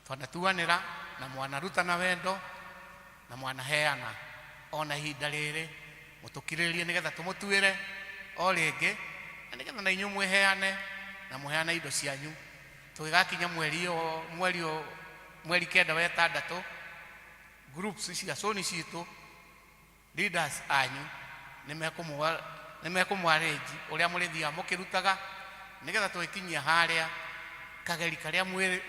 Twanatuanĩra na mwanaruta na wendo na mwanaheana ona ihinda rĩrĩ mũtũkirĩrĩrie nĩgetha tũmũtuĩre o rĩngĩ na nĩgetha na inyuĩ mwĩheane na mũheane indo cianyu tũgĩgakinya mweri o mweri o mweri 9 wa 6 groups cia coni citũ leaders anyu nĩ mekũmwarĩnji ũrĩa mũrĩthiaga mũkĩrutaga nĩgetha tũgĩkinyia harĩa kageri karĩa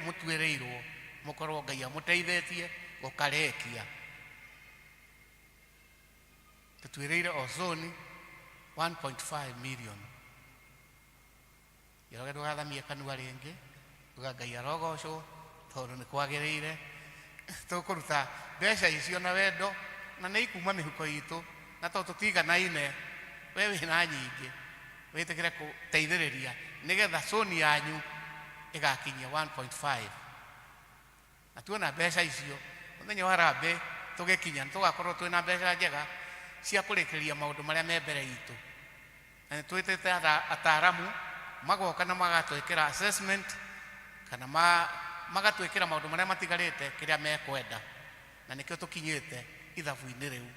mũtuĩrĩirwo mũkorwo Ngai amũteithĩtie gũkarĩkia. Tũtuĩrĩire o zone 1.5 million. Njoroge ndũgathamie kanua rĩngĩ, uga Ngai arogocwo tondũ nĩ kwagĩrĩire. Tũkũruta mbeca icio na wendo na nĩ ikuma mĩhuko itũ, na tondũ tũtiganaine, we wĩna nyingĩ, wĩtĩkĩre gũteithĩrĩria nĩgetha cũni yanyu ĩgakinyia 1.5. Na tuona mbeca icio, mũthenya wa harambee tũgĩkinya, nĩ tũgakorwo twĩna mbeca njega cia kũrĩkĩrĩria maũndũ marĩa me mbere itũ. Na nĩ twĩtĩte ataaramu magoka na magatwĩkĩra assessment kana magatwĩkĩra maũndũ marĩa matigarĩte kĩrĩa mekwenda, na nĩkĩo tũkinyĩte ithabu-inĩ rĩu.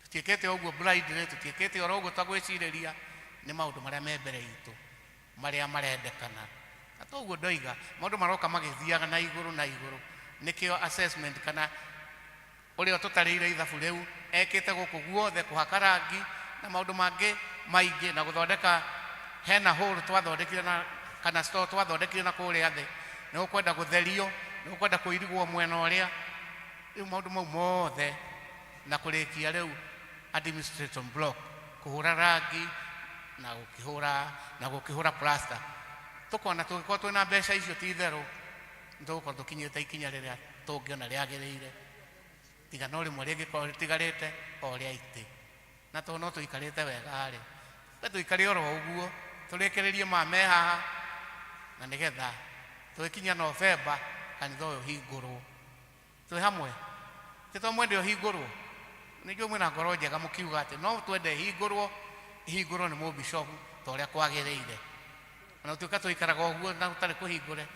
Tũtiĩkĩte ũguo blindly, tũtiĩkĩte oro ũguo ta gwĩcirĩria, nĩ maũndũ marĩa me mbere itũ marĩa marendekana. Na toguo ndoiga, maũndũ maroka magĩthiaga na igũrũ na igũrũ, nĩkĩo assessment kana ũrĩa ũtũtarĩire ithabu rĩu ekĩte gũkũ guothe kũhaka rangi na maũndũ mangĩ maingĩ na gũthondeka hena hole twathondekire na kana store twathondekire na kũrĩa thĩ, nĩ gũkwenda gũtherio, nĩ gũkwenda kũirigwo mwena ũrĩa. Rĩu maũndũ mau mothe na kũrĩkia rĩu administration block kũhũra rangi na gũkĩhũra na gũkĩhũra plaster, tũkona tũngĩkorwo twĩna mbeca icio ti itherũ nĩ tũgũkorwo tũkinyĩte ikinya rĩrĩa tũngĩona rĩagĩrĩire, tiga no rĩmwe rĩngĩkorwo rĩtigarĩte o rĩa itĩ. Na tondũ no tũikarĩte wega rĩ, we tũikare oro ũguo tũrĩkĩrĩrie ma me haha, na nĩgetha tũgĩkinya Novemba kanitha ũyũ ũhingũrwo. Twĩ hamwe? Ti to mwende ũhingũrwo? Nĩ njũĩ mwĩna ngoro njega mũkiuga atĩ no twende ĩhingũrwo, ĩhingũrwo nĩ mũbishobu ta ũrĩa kwagĩrĩire. Ona gũtuĩka tũikaraga ũguo na gũtarĩ kũhingũre,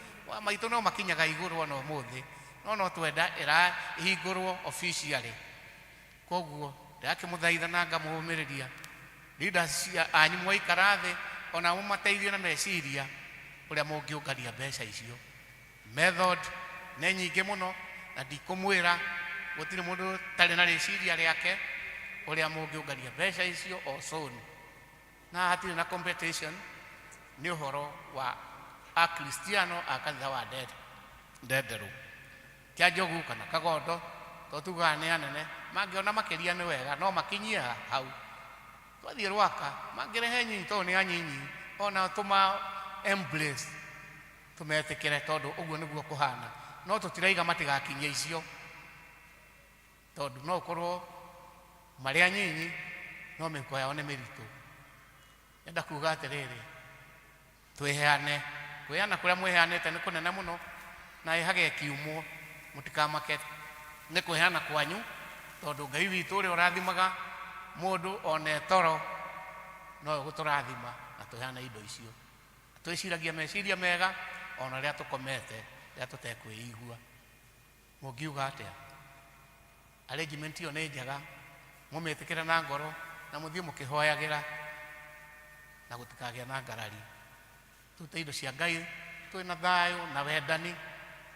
maitũ no makinyaga igũrũ ona ũmũthĩ, no no twenda ĩhingũrwo officially. Koguo ndĩrakĩmũthaitha na ngamũũmĩrĩria leaders anyu mwaikara thĩ ona mũmateithie na meciria ũrĩa mũngĩũngania mbeca icio. Method nĩ nyingĩ mũno na ndikũmwĩra, gũtirĩ mũndũ ũtarĩ na rĩciria rĩake ũrĩa mũngĩũngania mbeca icio o soon. Na hatirĩ na competition, nĩ ũhoro wa Akristiano a kanitha wa Ndenderũ. Kĩa Njogu kana Kagondo, to tugaga nĩ anene, mangĩona makĩria nĩ wega, no makinyie hau. Twathiĩ Rwaka, mangĩrehe nyinyi tondũ nĩ anyinyi, ona tũma embrace, tũmetĩkĩre tondũ ũguo nĩguo kũhana. No tũtiraiga matigakinyie icio, tondũ no ũkorwo marĩ anyinyi, no mĩhuko yao nĩ mĩritũ. Ndĩrenda kuga atĩrĩrĩ, twĩheane. Kwĩheana kũrĩa mwĩheanĩte nĩ kũnene mũno, na ĩhage kiumwo, mũtikamake nĩ kwĩheana kwanyu, tondũ Ngai witũ ũrĩa ũrathimaga mũndũ ona e toro, nowe ũgũtũrathima na tũheane indo icio. Twĩciragia meciria mega ona rĩrĩa tũkomete, rĩrĩa tũtekwĩigua. Mũngiuga atĩa? Arrangement ĩyo nĩ njega, mũmĩtĩkĩre na ngoro na mũthiĩ mũkĩhoyagĩra na gũtikagĩa na ngarari. Tũrute indo cia Ngai twĩna thayũ na wendani,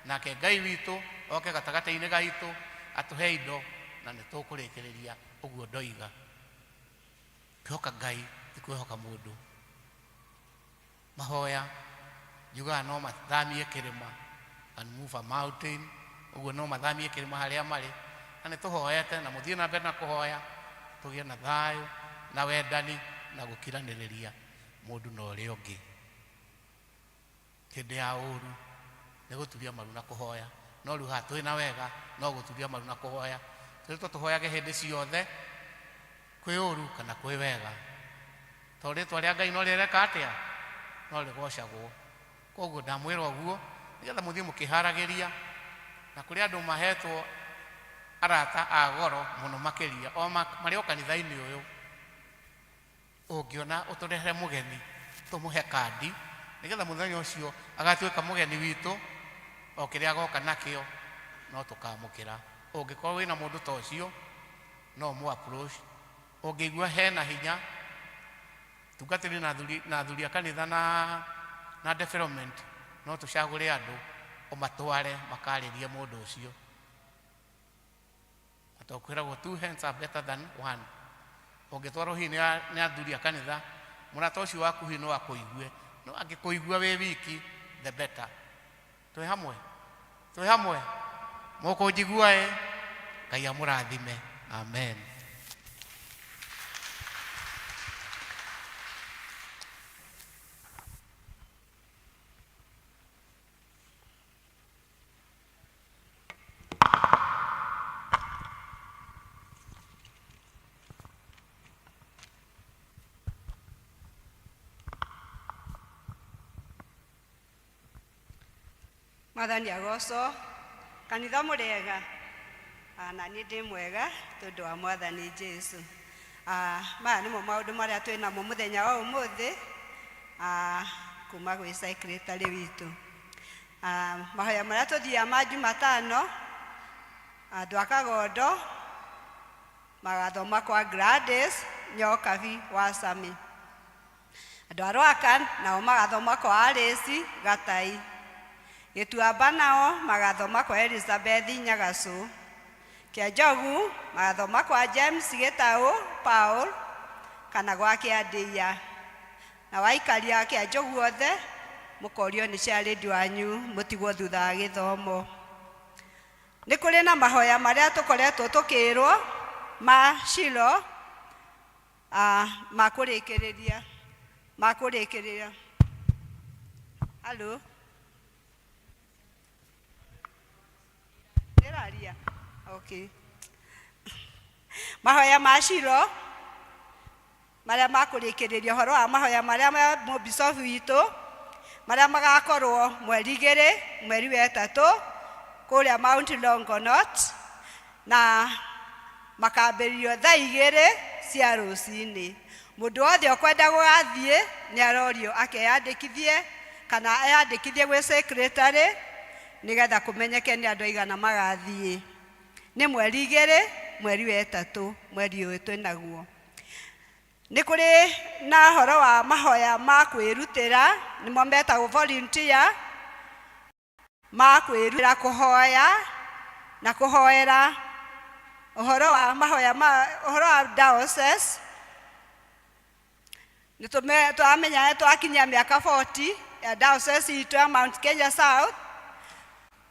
nake Ngai witũ oke gatagatĩ-inĩ gaitũ atũhe indo na nĩ tũkũrĩkĩrĩria ũguo ndoiga. Kwĩhoka Ngai ti kwĩhoka mũndũ. Mahoya njugaga no mathamie kĩrĩma, can move a mountain, ũguo no mathamie kĩrĩma harĩa marĩ, na nĩ tũhoete na mũthiĩ na mbere na kũhoya tũgĩe na thayũ na wendani na gũkiranĩrĩria mũndũ na ũrĩa ũngĩ. Hĩndĩ ya ũru nĩ gũturia maru na kũhoya, no rĩu haha twĩna wega no gũturia maru na kũhoya. Twĩrĩtwo tũhoyage hĩndĩ ciothe, kwĩ ũru kana kwĩ wega, tondũ rĩtwa rĩa Ngai no rĩreka atĩa? No rĩgocagwo. Koguo ndamwĩra ũguo nĩgetha mũthiĩ mũkĩharagĩria, na kũrĩ andũ mahetwo arata a goro mũno makĩria, o marĩ o kanitha-inĩ ũyũ. Ũngĩona ũtũrehere mũgeni, tũmũhe kandi nĩgetha mũthenya ũcio agatuĩka mũgeni witũ. O kĩrĩa agoka nakĩo no tũkamũkĩra. Ũngĩkorwo wĩna mũndũ ta ũcio no ũmũ approach. Ũngĩigua hena hinya, tungatĩri na athuri, na athuri a kanitha na, na development no tũcagũre andũ ũmatware makarĩrie mũndũ ũcio. Na tondũ kwĩragwo two hands are better than one. Ũngĩtwarwo hihi nĩ athuri a kanitha, mũrata ũcio waku hihi no akũigue. No angĩkũigua wĩ wiki, the better. Twĩ hamwe? Twĩ hamwe? Mũkũnjigua ĩ? Ngai amũrathime. Amen. Mwathani agocwo. Kanitha mũrĩega? Na niĩ ndĩ mwega tondũ wa Mwathani Jesu. Maya nĩmo maũndũ marĩa twĩ namo mũthenya wa ũmũthĩ kuma gwĩ secretary witũ. Mahoya marĩa tũthiaga ma Jumatano, andũ a Kagondo magathoma kwa Gladys Nyokabi wa Sami. Andũ a Rwakan nao magathoma kwa Alice Gatai. Gĩtuamba nao magathoma kwa Elizabeth Nyagacũ. Kĩanjogu magathoma kwa James Gĩtaũ Paul kana gwa Kĩandĩia. Nao aikari a Kĩanjogu othe mũkorio nĩ chairlady wanyu mũtigwo thutha wa gĩthomo. Nĩ kũrĩ na mahoya marĩa tũkoretwo tũkĩrwo ma Shilo ma kũrĩkĩrĩria ma kũrĩkĩrĩria. Halo? Ndĩraria? Okay. Mahoya ma Shilo marĩa ma kũrĩkĩrĩria ũhoro wa mahoya marĩa ma mũbicobu witũ marĩa magakorwo mweri igĩrĩ mweri wa ĩtatũ kũrĩa Mount Longonot na makambĩrĩrio thaa igĩrĩ cia rũcinĩ. Mũndũ wothe ũkwenda gũgathiĩ nĩ arorio akeyandĩkithie kana eyandĩkithie gwĩ secretary nĩgetha kũmenyeke nĩ andũ aigana magathiĩ. Nĩ mweri igĩrĩ mweri wa ĩtatũ mweri ũyũ twĩnaguo. Nĩ kũrĩ na ũhoro wa mahoya ma kwĩrutĩra nĩmo metagwo volunteer ma kwĩrutĩra kũhoya na kũhoera ũhoro wa mahoya ma ũhoro wa diocese. Nĩ tũramenya nĩ twakinyia mĩaka 40 ya diocese itũ ya Mount Kenya South.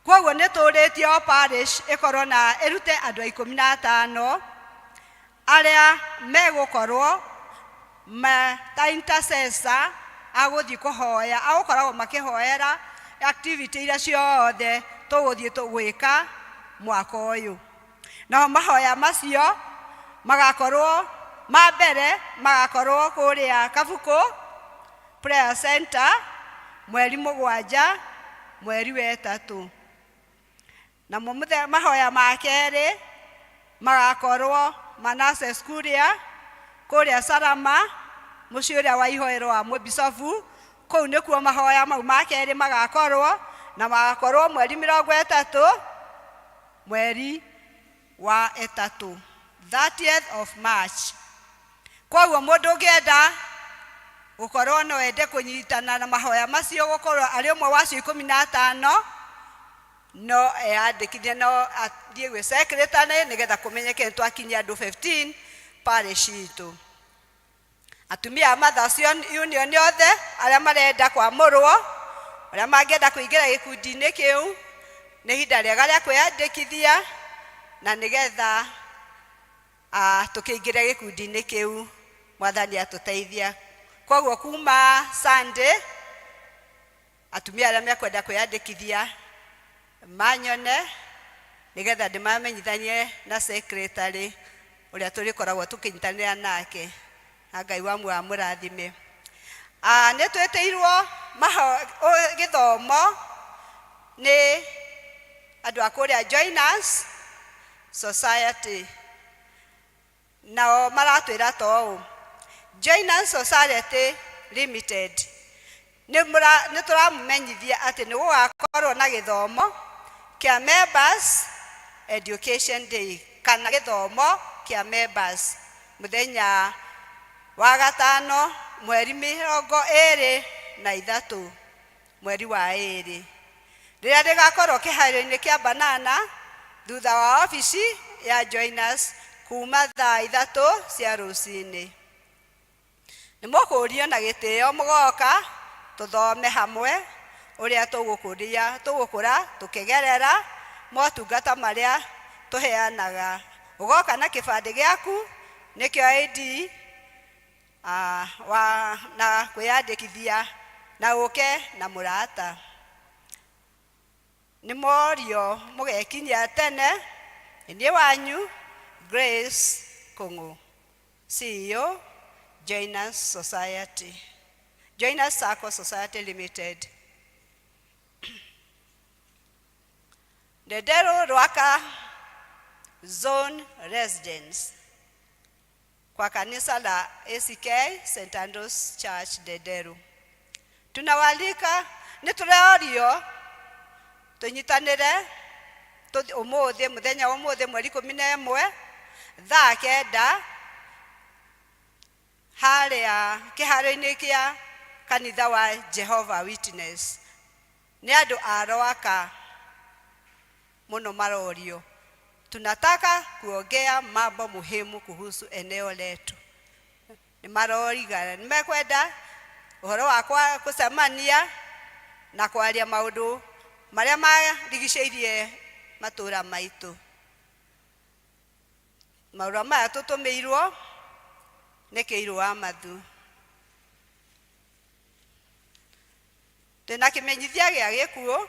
Kwoguo nĩ tũrĩtie o parish ĩkorwo na ĩrute andũ a 15 arĩa megũkorwo me ta intercessor a gũthiĩ kũhoya, a gũkoragwo makĩhoera activity iria ciothe tũgũthiĩ gwĩka mwaka ũyũ. Nao mahoya macio magakorwo ma mbere magakorwo kũrĩa Kabukũ Prayer Center mweri mũgwanja mweri wa ĩtatũ. Namo mahoya ma kerĩ magakorwo Manasseh Kuria kũrĩa Salama mũciĩ ũrĩa wa ihoero wa mũbicobu. Kũu nĩkuo mahoya mau ma kerĩ magakorwo, na magakorwo mweri 30 mweri wa ĩtatũ, 30th of March. Kwoguo mũndũ ũngĩenda gũkorwo no ende kũnyitana na mahoya macio gũkorwo arĩ ũmwe wa acio 15 no eyandĩkithie, no athiĩ gwĩ secretary nĩgetha kũmenyeke nĩ twakinyia andũ 15 parish itũ. Atumia a Mothers Union othe arĩa marenda kwamũrwo, arĩa mangĩenda kũingĩra gĩkundi-inĩ kĩu, nĩ ihinda rĩega rĩa kwĩyandĩkithia na nĩgetha tũkĩingĩre gĩkundi-inĩ kĩu, Mwathani atũteithia. Koguo kuma Sunday, atumia arĩa mekwenda kwĩyandĩkithia manyone nĩgetha ndĩmamenyithanie na secretary ũrĩa tũrĩkoragwo tũkĩnyitanĩra nake, na Ngai wa muoyo amũrathime. Nĩ twĩtĩirwo gĩthomo nĩ andũ a kũrĩa Join Us Society. Nao maratwĩra ta ũũ, Join Us Society Limited Nĩ tũramũmenyithia atĩ nĩ gũgakorwo na gĩthomo kĩa Members Education Day kana gĩthomo kĩa members mũthenya wa gatano mweri 23 mweri wa ĩrĩ, rĩrĩa rĩgakorwo kĩharo-inĩ kĩa Banana thutha wa obici ya Joiners kuma thaa 3 cia rũcinĩ. Nĩ mũkũrio na gĩtĩo mũgoka tũthome hamwe ũrĩa tũgũkũria tũgũkũra tũkĩgerera motungata marĩa tũheanaga. Ũgoka na kĩbandĩ gĩaku nĩkĩo ID wa na kwĩyandĩkithia na ũke na mũrata. Nĩ morio mũgekinyia tene. Nĩ niĩ wanyu Grace Kũng'ũ, CEO, Joiners Society, Joiners Sacco Society Limited. Ndenderũ Rwaka Zone Residence kwa kanisa la ACK St. Andrews Church Ndenderu. Tunawalika nĩ tũrorio tũnyitanĩre ũmũthĩ mũthenya wa ũmũthĩ mweri 11 thaa 9 harĩa kĩharo-inĩ kĩa kanitha wa Jehovah Witness. Nĩ andũ a Rwaka mũno marorio. Tunataka kuongea mambo muhimu kuhusu eneo letu. Nĩ maroriga nĩ mekwenda ũhoro wa kũcemania na kwaria maũndũ marĩa marigicĩirie matũra maitũ. Marũa maya tũtũmĩirwo nĩ Kĩirũ wa Mathu. Twĩna kĩmenyithia gĩa gĩkuũ,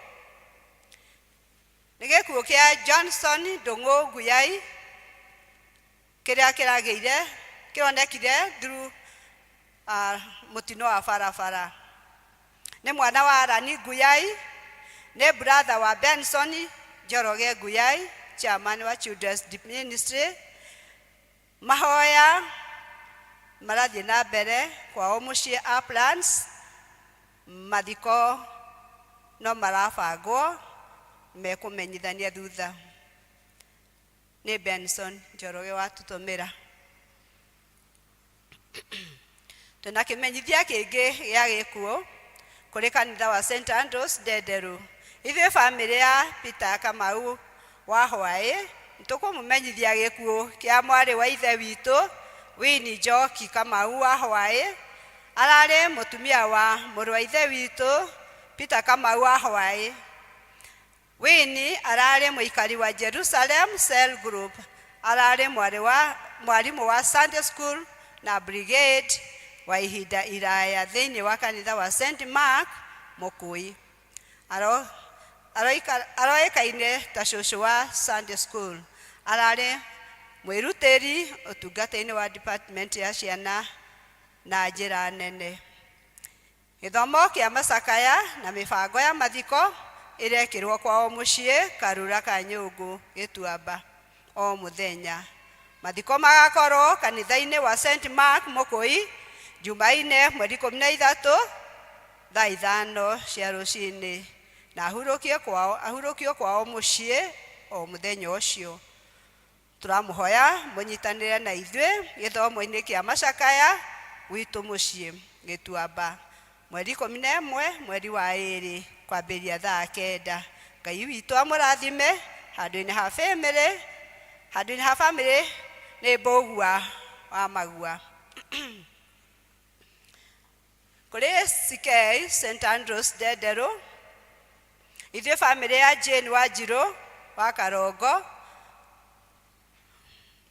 nĩ gĩkuũ kĩa Johnson Ndũng'ũ Nguyai, kĩrĩa kĩragĩire kĩronekire through mũtino wa barabara. Nĩ mwana wa Rani Nguyai, nĩ brother wa Benson Njoroge Nguyai, chairman wa Children's Ministry. Mahoya marathiĩ na mbere kwao mũciĩ Uplands, mathiko no marabangwo, mekũmenyithania thutha. Nĩ Benson Njoroge watũtũmĩra. Twĩna kĩmenyithia kĩngĩ gĩa gĩkuũ kũrĩ kanitha wa St. Andrews Ndenderu. Ithuĩ bamĩrĩ ya Peter Kamau wa Hwaĩ nĩtũkũmũmenyithia gĩkuũ kĩa mwarĩ wa ithe witũ Winnie Njoki Kamau wa Hwaĩ. Ararĩ mũtumia wa mũrũ wa ithe witũ Peter Kamau wa Hwaĩ. Winnie ararĩ mũikari wa Jerusalem Cell Group. Ararĩ mwarĩ wa mwarimũ wa Sunday School na Brigade wa ihinda iraya thĩinĩ wa kanitha wa St. Mark Mũkui. Aroĩkaine ta cũcũ wa Sunday School. Ararĩ mwĩrutĩri ũtungata-inĩ wa department ya ciana na njĩra nene. Gĩthomo kĩa macakaya na mĩbango ya mathiko ĩrekĩrwo kwao mũciĩ Karura ka Nyũngũ Gĩtuamba o mũthenya. Mathiko magakorwo kanitha-inĩ wa St. Mark Mũkũi Jumaine mweri 13 thaa 5 cia rũcinĩ na ahurũkio kwao mũciĩ o mũthenya ũcio. Tũramũhoya mũnyitanĩre na ithuĩ gĩthomo-inĩ kĩa macakaya gwitũ mũciĩ Gĩtuamba mweri 11 mweri wa ĩrĩ kwambĩrĩria thaa 9. Ngai witũ amũrathime handũ-inĩ ha bamĩrĩ, handũ-inĩ ha bamĩrĩ nĩ Mbũgua wa Magua. Kũrĩ CK St. Andrews Ndenderũ, ithuĩ bamĩrĩ ya Jane Wanjirũ wa Karongo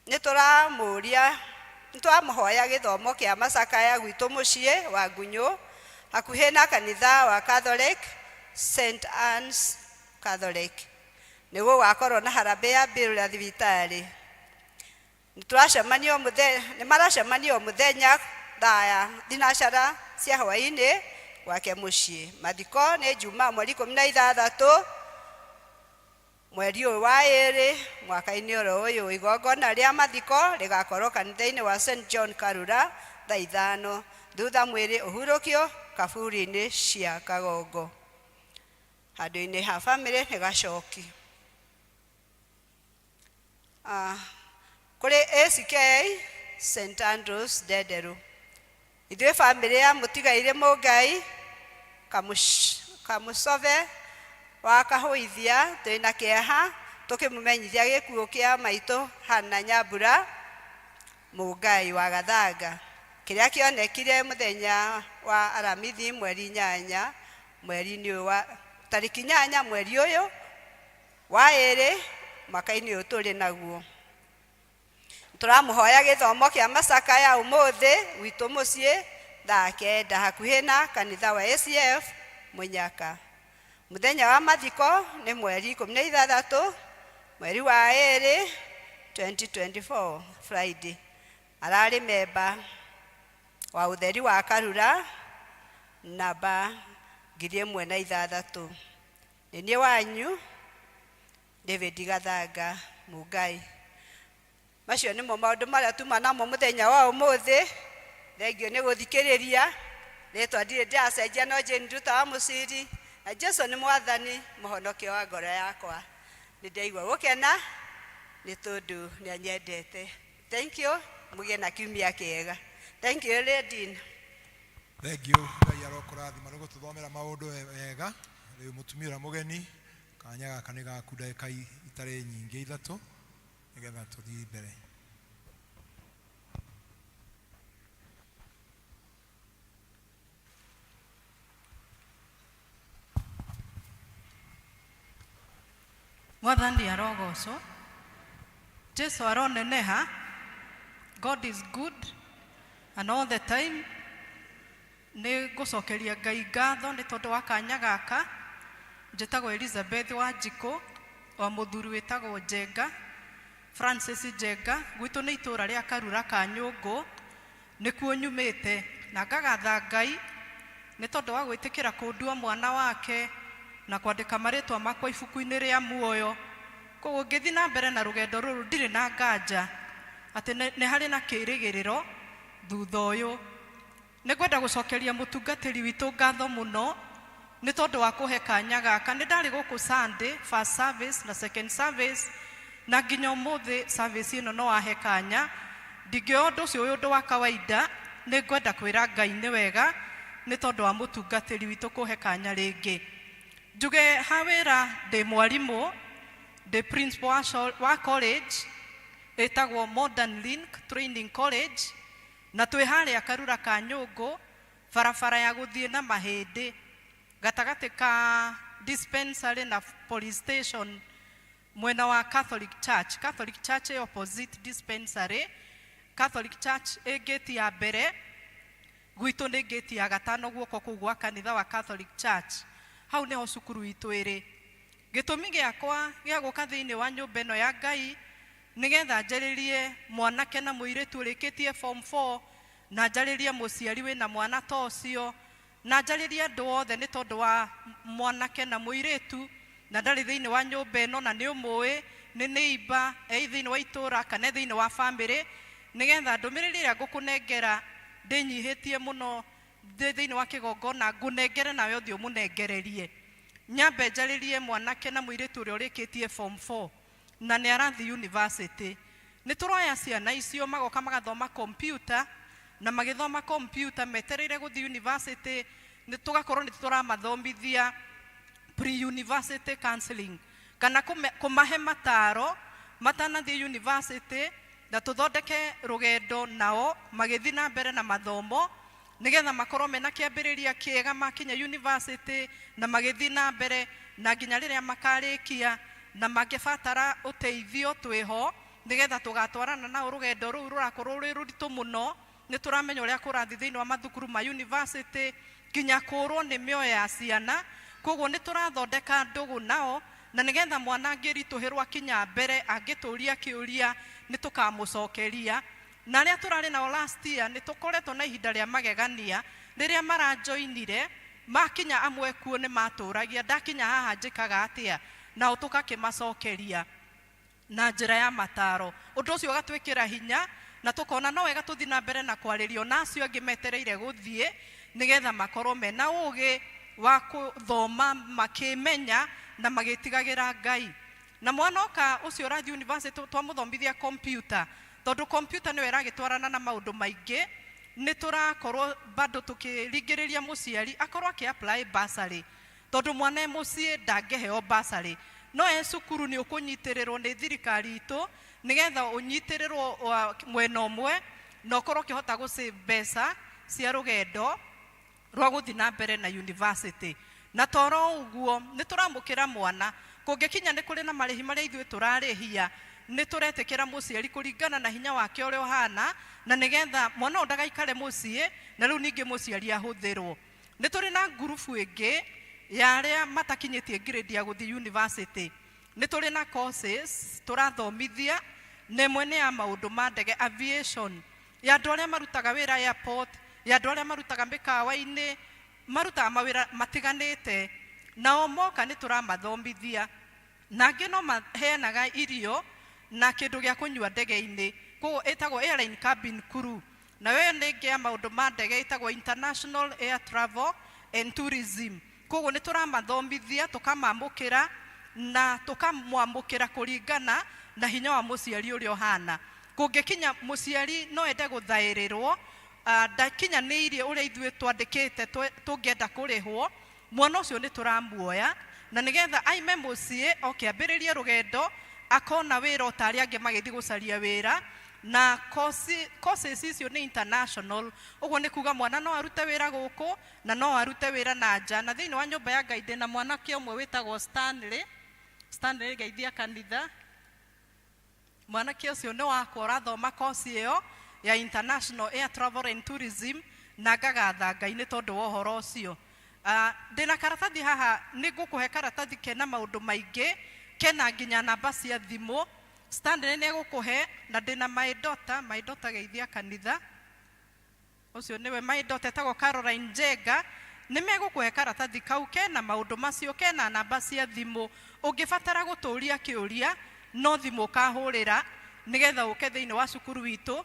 nĩ tũramũria, nĩ tũramũhoya gĩthomo kĩa macakaya gwitũ mũciĩ wa Ngunyũ hakuhĩ na kanitha wa Catholic St. Anne's Catholic. Nĩ gũgakorwo na harambee ya bill ya thibitarĩ. Nĩtũracemania mũthenya, nĩ maracemania o mũthenya thaa ya thinacara cia hwaĩ-inĩ gwake mũciĩ. Mathiko nĩ Jumaa mweri 16 mweri ũyũ wa ĩrĩ mwaka-inĩ oro ũyũ. Igongona rĩa mathiko rĩgakorwo kanitha-inĩ wa St. John Karura thaa 5. Thutha mwĩrĩ ũhurũkio kaburi-inĩ cia Kagongo. Handũ-inĩ ha bamĩrĩ nĩ Gacoki. Kũrĩ ACK St Andrews Ndenderũ. Ithuĩ bamĩrĩ ya mũtigairĩ Mũngai Kamũcove wa Kahũithia twĩna kĩeha tũkĩmũmenyithia gĩkuũ kĩa maitũ Hannah Nyambura Mũngai wa Gathanga kĩrĩa kĩonekire mũthenya wa Aramithi mweri inyanya mweri-inĩ ũyũ wa tarĩki inyanya mweri ũyũ wa ĩrĩ mwaka-inĩ ũyũ tũrĩ naguo. Tũramũhoya gĩthomo kĩa macakaya ũmũthĩ gwitũ mũciĩ thaa kenda hakuhĩ na kanitha wa ACF Mũnyaka. Mũthenya wa mathiko nĩ mweri 16 mweri wa ĩrĩ 2024 Friday. Ararĩ memba wa ũtheri wa Karura namba 1006. Nĩ niĩ wanyu David Gathanga Mungai. Macio nĩmo maũndũ marĩa tuma namo mũthenya wa ũmũthĩ. Thengio nĩ gũthikĩrĩria. Rĩtwa ndirĩ ndĩracenjia no Jane Nduta wa Mũciri. Na Jesu nĩ mwathani mũhonokia wa ngoro yakwa. Nĩ ndaigua gũkena nĩ tondũ nĩ anyendete. Thank you. Mũgĩe na kiumia kĩega. Thank you, Lady. Thank you. Ngai arokũrathima nĩ gũtũthomera maũndũ wega. Rĩu mũtumia ũrĩa mũgeni, kanya gaka nĩ gaku ndagĩka itarĩ nyingĩ ithatũ nĩgetha tũthiĩ mbere. Mwathani arogocwo. Jesu aroneneha. God is good and all the time. Nĩ ngũcokeria Ngai ngatho nĩ tondũ wa kanya gaka. Njĩtagwo Elizabeth Wanjikũ wa mũthuri wĩtagwo Njenga, Francis Njenga. Gwitũ nĩ itũũra rĩa Karura ka Nyũngũ, nĩkuo nyumĩte. Na ngagatha Ngai nĩ tondũ wa gwĩtĩkĩra kũndua mwana wake na kwandĩka marĩtwa makwa ibuku-inĩ rĩa muoyo. Koguo ngĩthiĩ na mbere na rũgendo rũrũ ndirĩ na nganja atĩ nĩ harĩ na kĩrĩgĩrĩro thutha ũyũ. Nĩ ngwenda gũcokeria mũtungatĩri witũ ngatho mũno nĩ tondũ wa kũhe kanya gaka. Nĩ ndarĩ gũkũ Sunday first service na second service, na nginya ũmũthĩ service ĩno no ahe kanya. Ndingĩoya ũndũ ũcio wĩ ũndũ wa kawaida. Nĩ ngwenda kwĩra Ngai nĩ wega nĩ tondũ wa mũtungatĩri witũ kũhe kanya rĩngĩ. Njuge ha wĩra ndĩ mwarimũ, ndĩ principal wa college ĩtagwo Modern Link Training College, na twĩ harĩa Karura ka Nyũngũ, barabara ya gũthiĩ na mahĩndĩ, gatagatĩ ka dispensary na police station, mwena wa Catholic Church. Catholic Church ĩ opposite dispensary. Catholic Church ĩ gate ya mbere, gwitũ nĩ gate ya gatano guoko kũu gwa kanitha wa Catholic Church. Hau nĩho cukuru itũ ĩrĩ. Gĩtũmi gĩakwa gĩa gũka thĩinĩ wa nyũmba ĩno ya Ngai nĩgetha njarĩrie mwanake na mũirĩtu ũrĩkĩtie form 4, na njarĩrie mũciari wĩna mwana ta ũcio, na njarĩrie andũ othe nĩ tondũ wa mwanake na mũirĩtu na ndarĩ thĩinĩ wa nyũmba ĩno na nĩ ũmũĩ nĩ neighbor e thĩinĩ wa itũũra kana thĩinĩ wa family, nĩgetha ndũmĩrĩri ĩrĩa ngũkũnengera ndĩnyihĩtie mũno ndĩ thĩinĩ wa kĩgongona ngũnengere nawe ũthiĩ ũmũnengererie. Nyambe njarĩrie mwanake na mũirĩtu ũrĩa ũrĩkĩtie form 4 na nĩ arathiĩ university. Nĩ tũroya ciana icio magoka magathoma computer, na magĩthoma computer metereire gũthiĩ university, nĩ tũgakorwo nĩ tũramathomithia pre-university counseling kana kũmahe mataro matanathiĩ university, na tũthondeke rũgendo nao magĩthiĩ na mbere na mathomo nĩgetha makorwo mena kĩambĩrĩria kĩega makinya university na magĩthiĩ na mbere na nginya rĩrĩa makarĩkia, na mangĩbatara ũteithio twĩho nĩgetha tũgatwarana nao rũgendo rũu rũrakorwo rwĩ rũritũ mũno. Nĩ tũramenya ũrĩa kũrathiĩ thĩinĩ wa mathukuru ma university nginya kũrwo nĩ mĩoyo ya ciana. Koguo nĩ tũrathondeka ndũgũ nao, na nĩgetha mwana angĩritũhĩrwo akinya mbere angĩtũria kĩũria nĩ tũkamũcokeria. Na arĩa tũrarĩ nao last year nĩ tũkoretwo na ihinda rĩa magegania rĩrĩa marajoinire makinya amwe kuo nĩ matũragia ndakinya haha njĩkaga atĩa, nao tũgakĩmacokeria na njĩra ya mataro. Ũndũ ũcio ũgatwĩkĩra hinya Na tũkona no wega tũthiĩ na mbere na kwarĩria ona acio angĩ metereire gũthiĩ, nĩgetha makorwo mena ũgĩ wa kũthoma makĩmenya na magĩtigagĩra Ngai. Na mwana oka ũcio ũrathiĩ university twamũthomithia computer, tondũ computer nĩyo ĩragĩtwarana na maũndũ maingĩ, nĩ tũrakorwo bado tũkĩringĩrĩria mũciari akorwo akĩ apply bursary, tondũ mwana e mũciĩ ndangĩheo bursary, no e cukuru nĩ ũkũnyitĩrĩrwo nĩ thirikari itũ, nĩgetha ũnyitĩrĩrwo mwena ũmwe na ũkorwo ũkĩhota gũ save mbeca cia rũgendo rwa gũthiĩ na mbere na university. Na toro ũguo nĩ tũramũkĩra mwana, kũngĩkinya nĩ kũrĩ na marĩhi marĩa ithuĩ tũrarĩhia, nĩ tũretĩkĩra mũciari kũringana na hinya wake ũrĩa ũhana, na nĩgetha mwana ũyũ ndagaikare mũciĩ na rĩu ningĩ mũciari ahũthĩrwo. Nĩ tũrĩ na ngurubu ĩngĩ ya arĩa matakinyĩtie grade ya gũthiĩ university. Nĩ tũrĩ na courses tũrathomithia, na ĩmwe nĩ ya maũndũ ma ndege, aviation, ya andũ arĩa marutaga wĩra airport, ya andũ arĩa marutaga mĩkawa-inĩ, marutaga mawĩra matiganĩte, nao moka nĩ tũramathomithia. Na angĩ no maheanaga irio na kĩndũ gĩa kũnyua ndege-inĩ, koguo ĩtagwo airline cabin crew. Nayo ĩyo nĩ ĩngĩ ya maũndũ ma ndege ĩtagwo international air travel and tourism. Koguo nĩ tũramathomithia, tũkamamũkĩra na tũkamwamũkĩra kũringana na hinya wa mũciari ũrĩa ũhana. Kũngĩkinya mũciari no ende gũthaĩrĩrwo, ndakinyanĩirie ũrĩa ithuĩ twandĩkĩte tũngĩenda kũrĩhwo, mwana ũcio nĩ tũramuoya na nĩgetha aime mũciĩ oke ambĩrĩrie rũgendo, akona wĩra o ta arĩa angĩ magĩthiĩ gũcaria wĩra. Na courses icio nĩ international, ũguo nĩ kuga mwana no arute wĩra gũkũ na no arute wĩra na nja. Na thĩinĩ wa nyũmba ya Ngai ndĩna mwanake ũmwe wĩtagwo Stanley. Stanley geithia kanitha. Mwanake ũcio nĩ wakwa ũrathoma course ĩyo ya international air travel and tourism, na ngagatha Ngai nĩ tondũ wa ũhoro ũcio. Ndĩna karatathi haha, nĩ ngũkũhe karatathi kena maũndũ maingĩ, kena nginya namba cia thimũ. Stanley nĩ egũkũhe, na ndĩna my daughter, my daughter geithia kanitha. Ũcio nĩwe my daughter, etagwo Caroline Njenga. Nĩ megũkũhe karatathi kau kena maũndũ macio, kena namba cia thimũ. Ũngĩbatara gũtũria kĩũria, no thimũ ũkahũrĩra nĩgetha ũke thĩinĩ wa cukuru witũ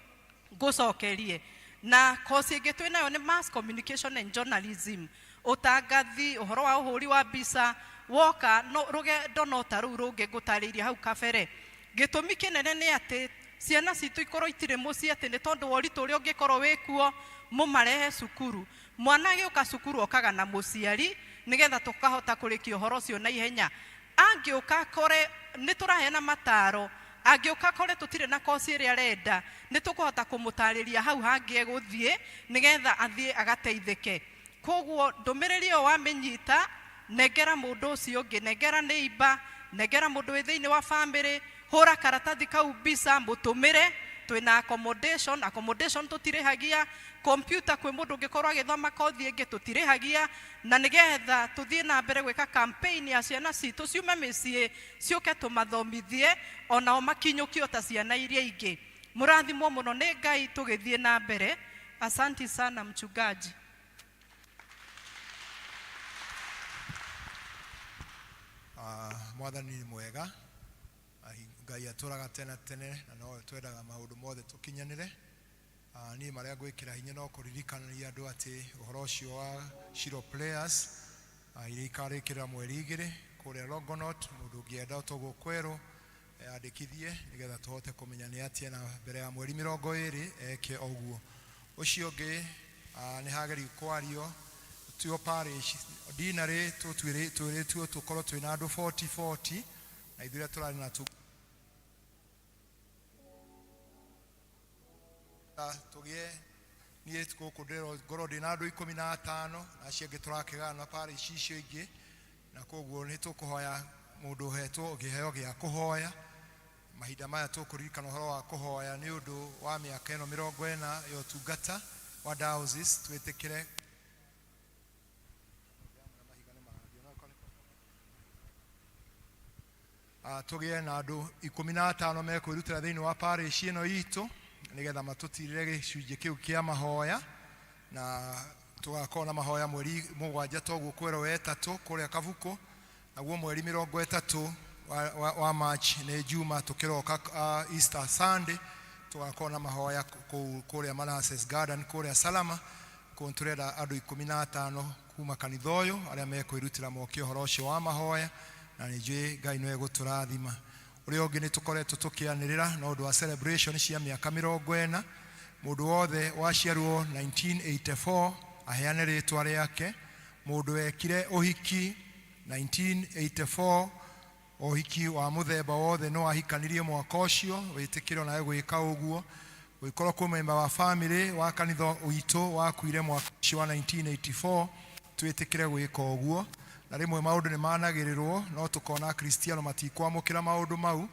ngũcokerie. Na course ĩngĩ twĩnayo nĩ mass communication and journalism, ũtangathi, ũhoro wa ũhũri wa mbica. Woka no rũgendo no ta rũu rũngĩ ngũtarĩirie hau kabere. Gĩtũmi kĩnene nĩ atĩ ciana citũ ikorwo itirĩ mũciĩ, atĩ nĩ tondũ wa ũritũ ũrĩa ũngĩkorwo wĩkuo mũmarehe cukuru. Mwana agĩũka cukuru okaga na mũciari, nĩgetha tũkahota kũrĩkia ũhoro ũcio na ihenya. Angĩũka akore nĩ tũraheana mataro, angĩũka akore tũtirĩ na koci ĩrĩa arenda, nĩ tũkũhota kũmũtarĩria hau hangĩ egũthiĩ nĩgetha athiĩ agateithĩke. Koguo ndũmĩrĩri ĩyo wamĩnyita, nengera mũndũ ũcio ũngĩ, nengera neighbor, nengera mũndũ wĩ thĩinĩ wa family, hũra karatathi kau mbica mũtũmĩre. Twĩna accommodation, accommodation tũtirĩhagia, computer kwĩ mũndũ ũngĩkorwo agĩthoma kothi ĩngĩ tũtirĩhagia, na nĩgetha tũthiĩ na mbere gwĩka campaign ya ciana citũ ciume mĩciĩ ciũke tũmathomithie onao makinyũkio ta ciana iria ingĩ. Mũrathimwo mũno nĩ Ngai tũgĩthiĩ na mbere. Asanti sana mchungaji. Mwathani nĩ mwega. Ngai atũraga tene tene na nowe twendaga maũndũ mothe tũkinyanĩre. Niĩ marĩa ngwĩkĩra hinya no kũririkania andũ atĩ ũhoro ũcio wa Shiloh Players, iria ikarĩkĩrĩra mweri 2 kũrĩa Longonot, mũndũ ũngĩenda toguo kwerwo andĩkithie nĩgetha tũhote kũmenya nĩ atĩa, na mbere ya mweri 20 eke ũguo. Ũcio ũngĩ, nĩ hagerio kwario tuo parish dinarĩ twĩrĩtwo tũkorwo twĩna andũ 40 40, na ithuĩ arĩa tũrarĩ na tũgĩe niĩ gũkũ ndĩro ngorwo ndĩna andũ 15, na acio angĩ tũrakĩgana na parish icio ingĩ, na koguo nĩ tũkũhoya mũndũ ũhetwo kĩheo gĩa kũhoya. Mahinda maya tũkũririkana ũhoro wa kũhoya nĩ ũndũ wa mĩaka ĩno 40 ya ũtungata wa diocese, twĩtĩkĩre tũgĩe na andũ 15 mekwĩrutĩra thĩinĩ wa parish ĩno itũ nĩgetha matũtirĩre gĩcunjĩ kĩu kĩa mahoya, na tũgakorwo na mahoya mweri 7 toguo kwerwo wetatũ kũrĩa Kabuku, naguo mweri 30 wa March nĩ Juma tũkĩroka, Easter Sunday. Tũgakorwo na mahoya kũu kũrĩa Manasseh Garden kũrĩa Salama. Kũu tũrenda andũ 15 kuma kanitha ũyũ arĩa mekwĩrutĩra moke ũhoro ũcio wa mahoya, na nĩ njũĩ Ngai no egũtũrathima. Ũrĩa ũngĩ nĩ tũkoretwo tũkĩanĩrĩra na ũndũ wa celebration cia mĩaka 40. Mũndũ wothe waciarwo 1984 aheane rĩtwa rĩake. Mũndũ wekire ũhiki 1984, ũhiki wa mũthemba wothe, no ahikanirie mwaka ũcio, wĩtĩkĩre onawe gwĩka ũguo. Gũgĩkorwo kwĩ memba wa famĩlĩ wa kanitha witũ wakuire mwaka ũcio wa 1984, twĩtĩkĩre gwĩka ũguo. Na rĩmwe maũndũ nĩ managĩrĩrwo, no tũkona Akristiano matikwamũkĩra maũndũ mau,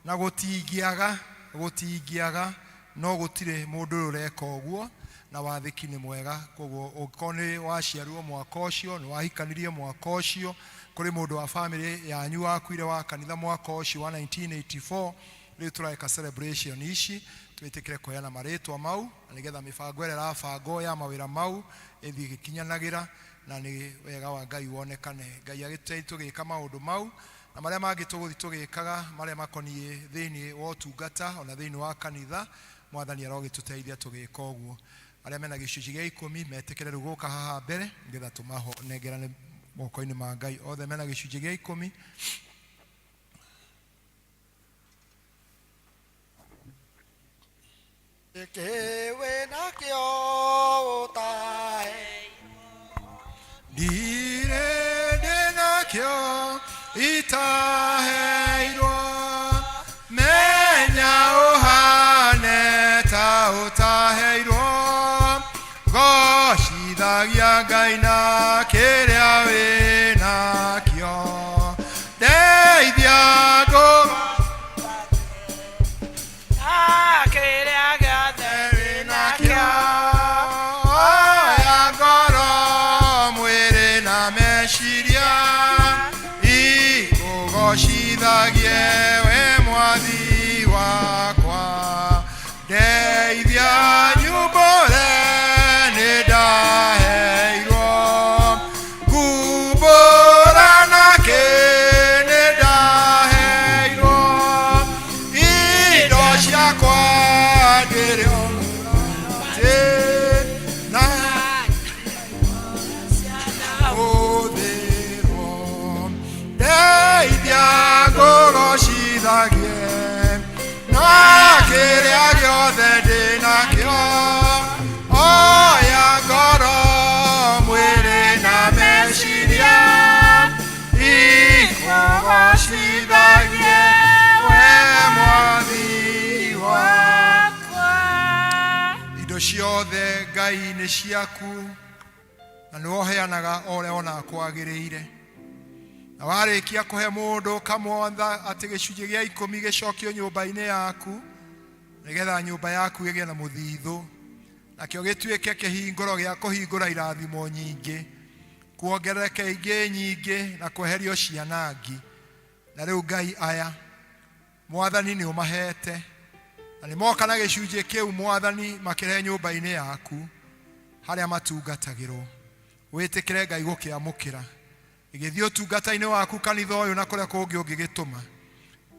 na gũtingĩaga, gũtingĩaga, no gũtirĩ mũndũ ũyũ ũreka ũguo, na wathĩki nĩ mwega. Koguo ũngĩkorwo nĩ waciarirwo mwaka ũcio, nĩ wahikanirie mwaka ũcio, kũrĩ mũndũ wa famĩlĩ yanyu wakuire wa kanitha mwaka ũcio wa 1984, rĩu tũreka celebration ici, twĩtĩkĩre kũheana marĩtwa mau, na nĩgetha mĩbango ĩrĩa ĩrabangwo ya mawĩra mau ĩthiĩ ĩgĩkinyanagĩra, na nĩ wega wa Ngai wonekane. Ngai agĩtũteithie tũgĩka maũndũ mau, na marĩa mangĩ tũgũthiĩ tũgĩkaga marĩa makoniĩ thĩinĩ wa ũtungata ona thĩinĩ wa kanitha, Mwathani arogĩtũteithia tũgĩka ũguo. Arĩa mena gĩcunjĩ gĩa ikũmi metĩkĩre rĩu gũka haha mbere nĩgetha tũmanengerane moko-inĩ ma Ngai. Othe mena gĩcunjĩ gĩa ikũmi. Gĩkĩ wĩnakĩo ũtaheirwo. Ndirĩ ndĩnakĩo itaheirwo, menya ũhane ta ũtaheirwo, gocithagia Ngai na kĩrĩa wĩnakĩo, ndeithia ngũ Kĩrĩa gĩothe wĩnakĩo. Oya ngoro, mwĩrĩ na meciria, ikũgocithagie we Mwathi wakwa. Ndeithia nyumbũre nĩ ndaheirwo, ngumbũra nakĩ nĩ ndaheirwo, indo ciakwa ndĩrĩ atĩ na hũthĩrwo. Ndeithia ngũgocithagie na kĩrĩa gĩothe ndĩ nakĩo, oya ngoro, mwĩrĩ na meciria, ikũgocithagie we Mwathi wakwa. Indo ciothe Ngai nĩ ciaku, na nĩwe ũheanaga o ũrĩa wonaga kwagĩrĩire. Na warĩkia kũhe mũndũ ũkamwatha atĩ gĩcunjĩ gĩa ikũmi gĩcokio nyũmba-inĩ yaku, nĩgetha nyũmba yaku ĩgĩe na mũthithũ, nakĩo gĩtuĩke kĩhingũro gĩa kũhingũra irathimo nyingĩ, kuongerereke ingĩ nyingĩ, na kweherio cianangi. Na rĩu Ngai aya, Mwathani nĩ ũmahete, na nĩ moka na gĩcunjĩ kĩu Mwathani makĩrehe nyũmba-inĩ yaku harĩa matungatagĩrwo. Wĩtĩkĩre Ngai gũkĩamũkĩra gĩgĩthiĩ ũtungata-inĩ waku kanitha ũyũ na kũrĩa kũngĩ ũngĩgĩtũma,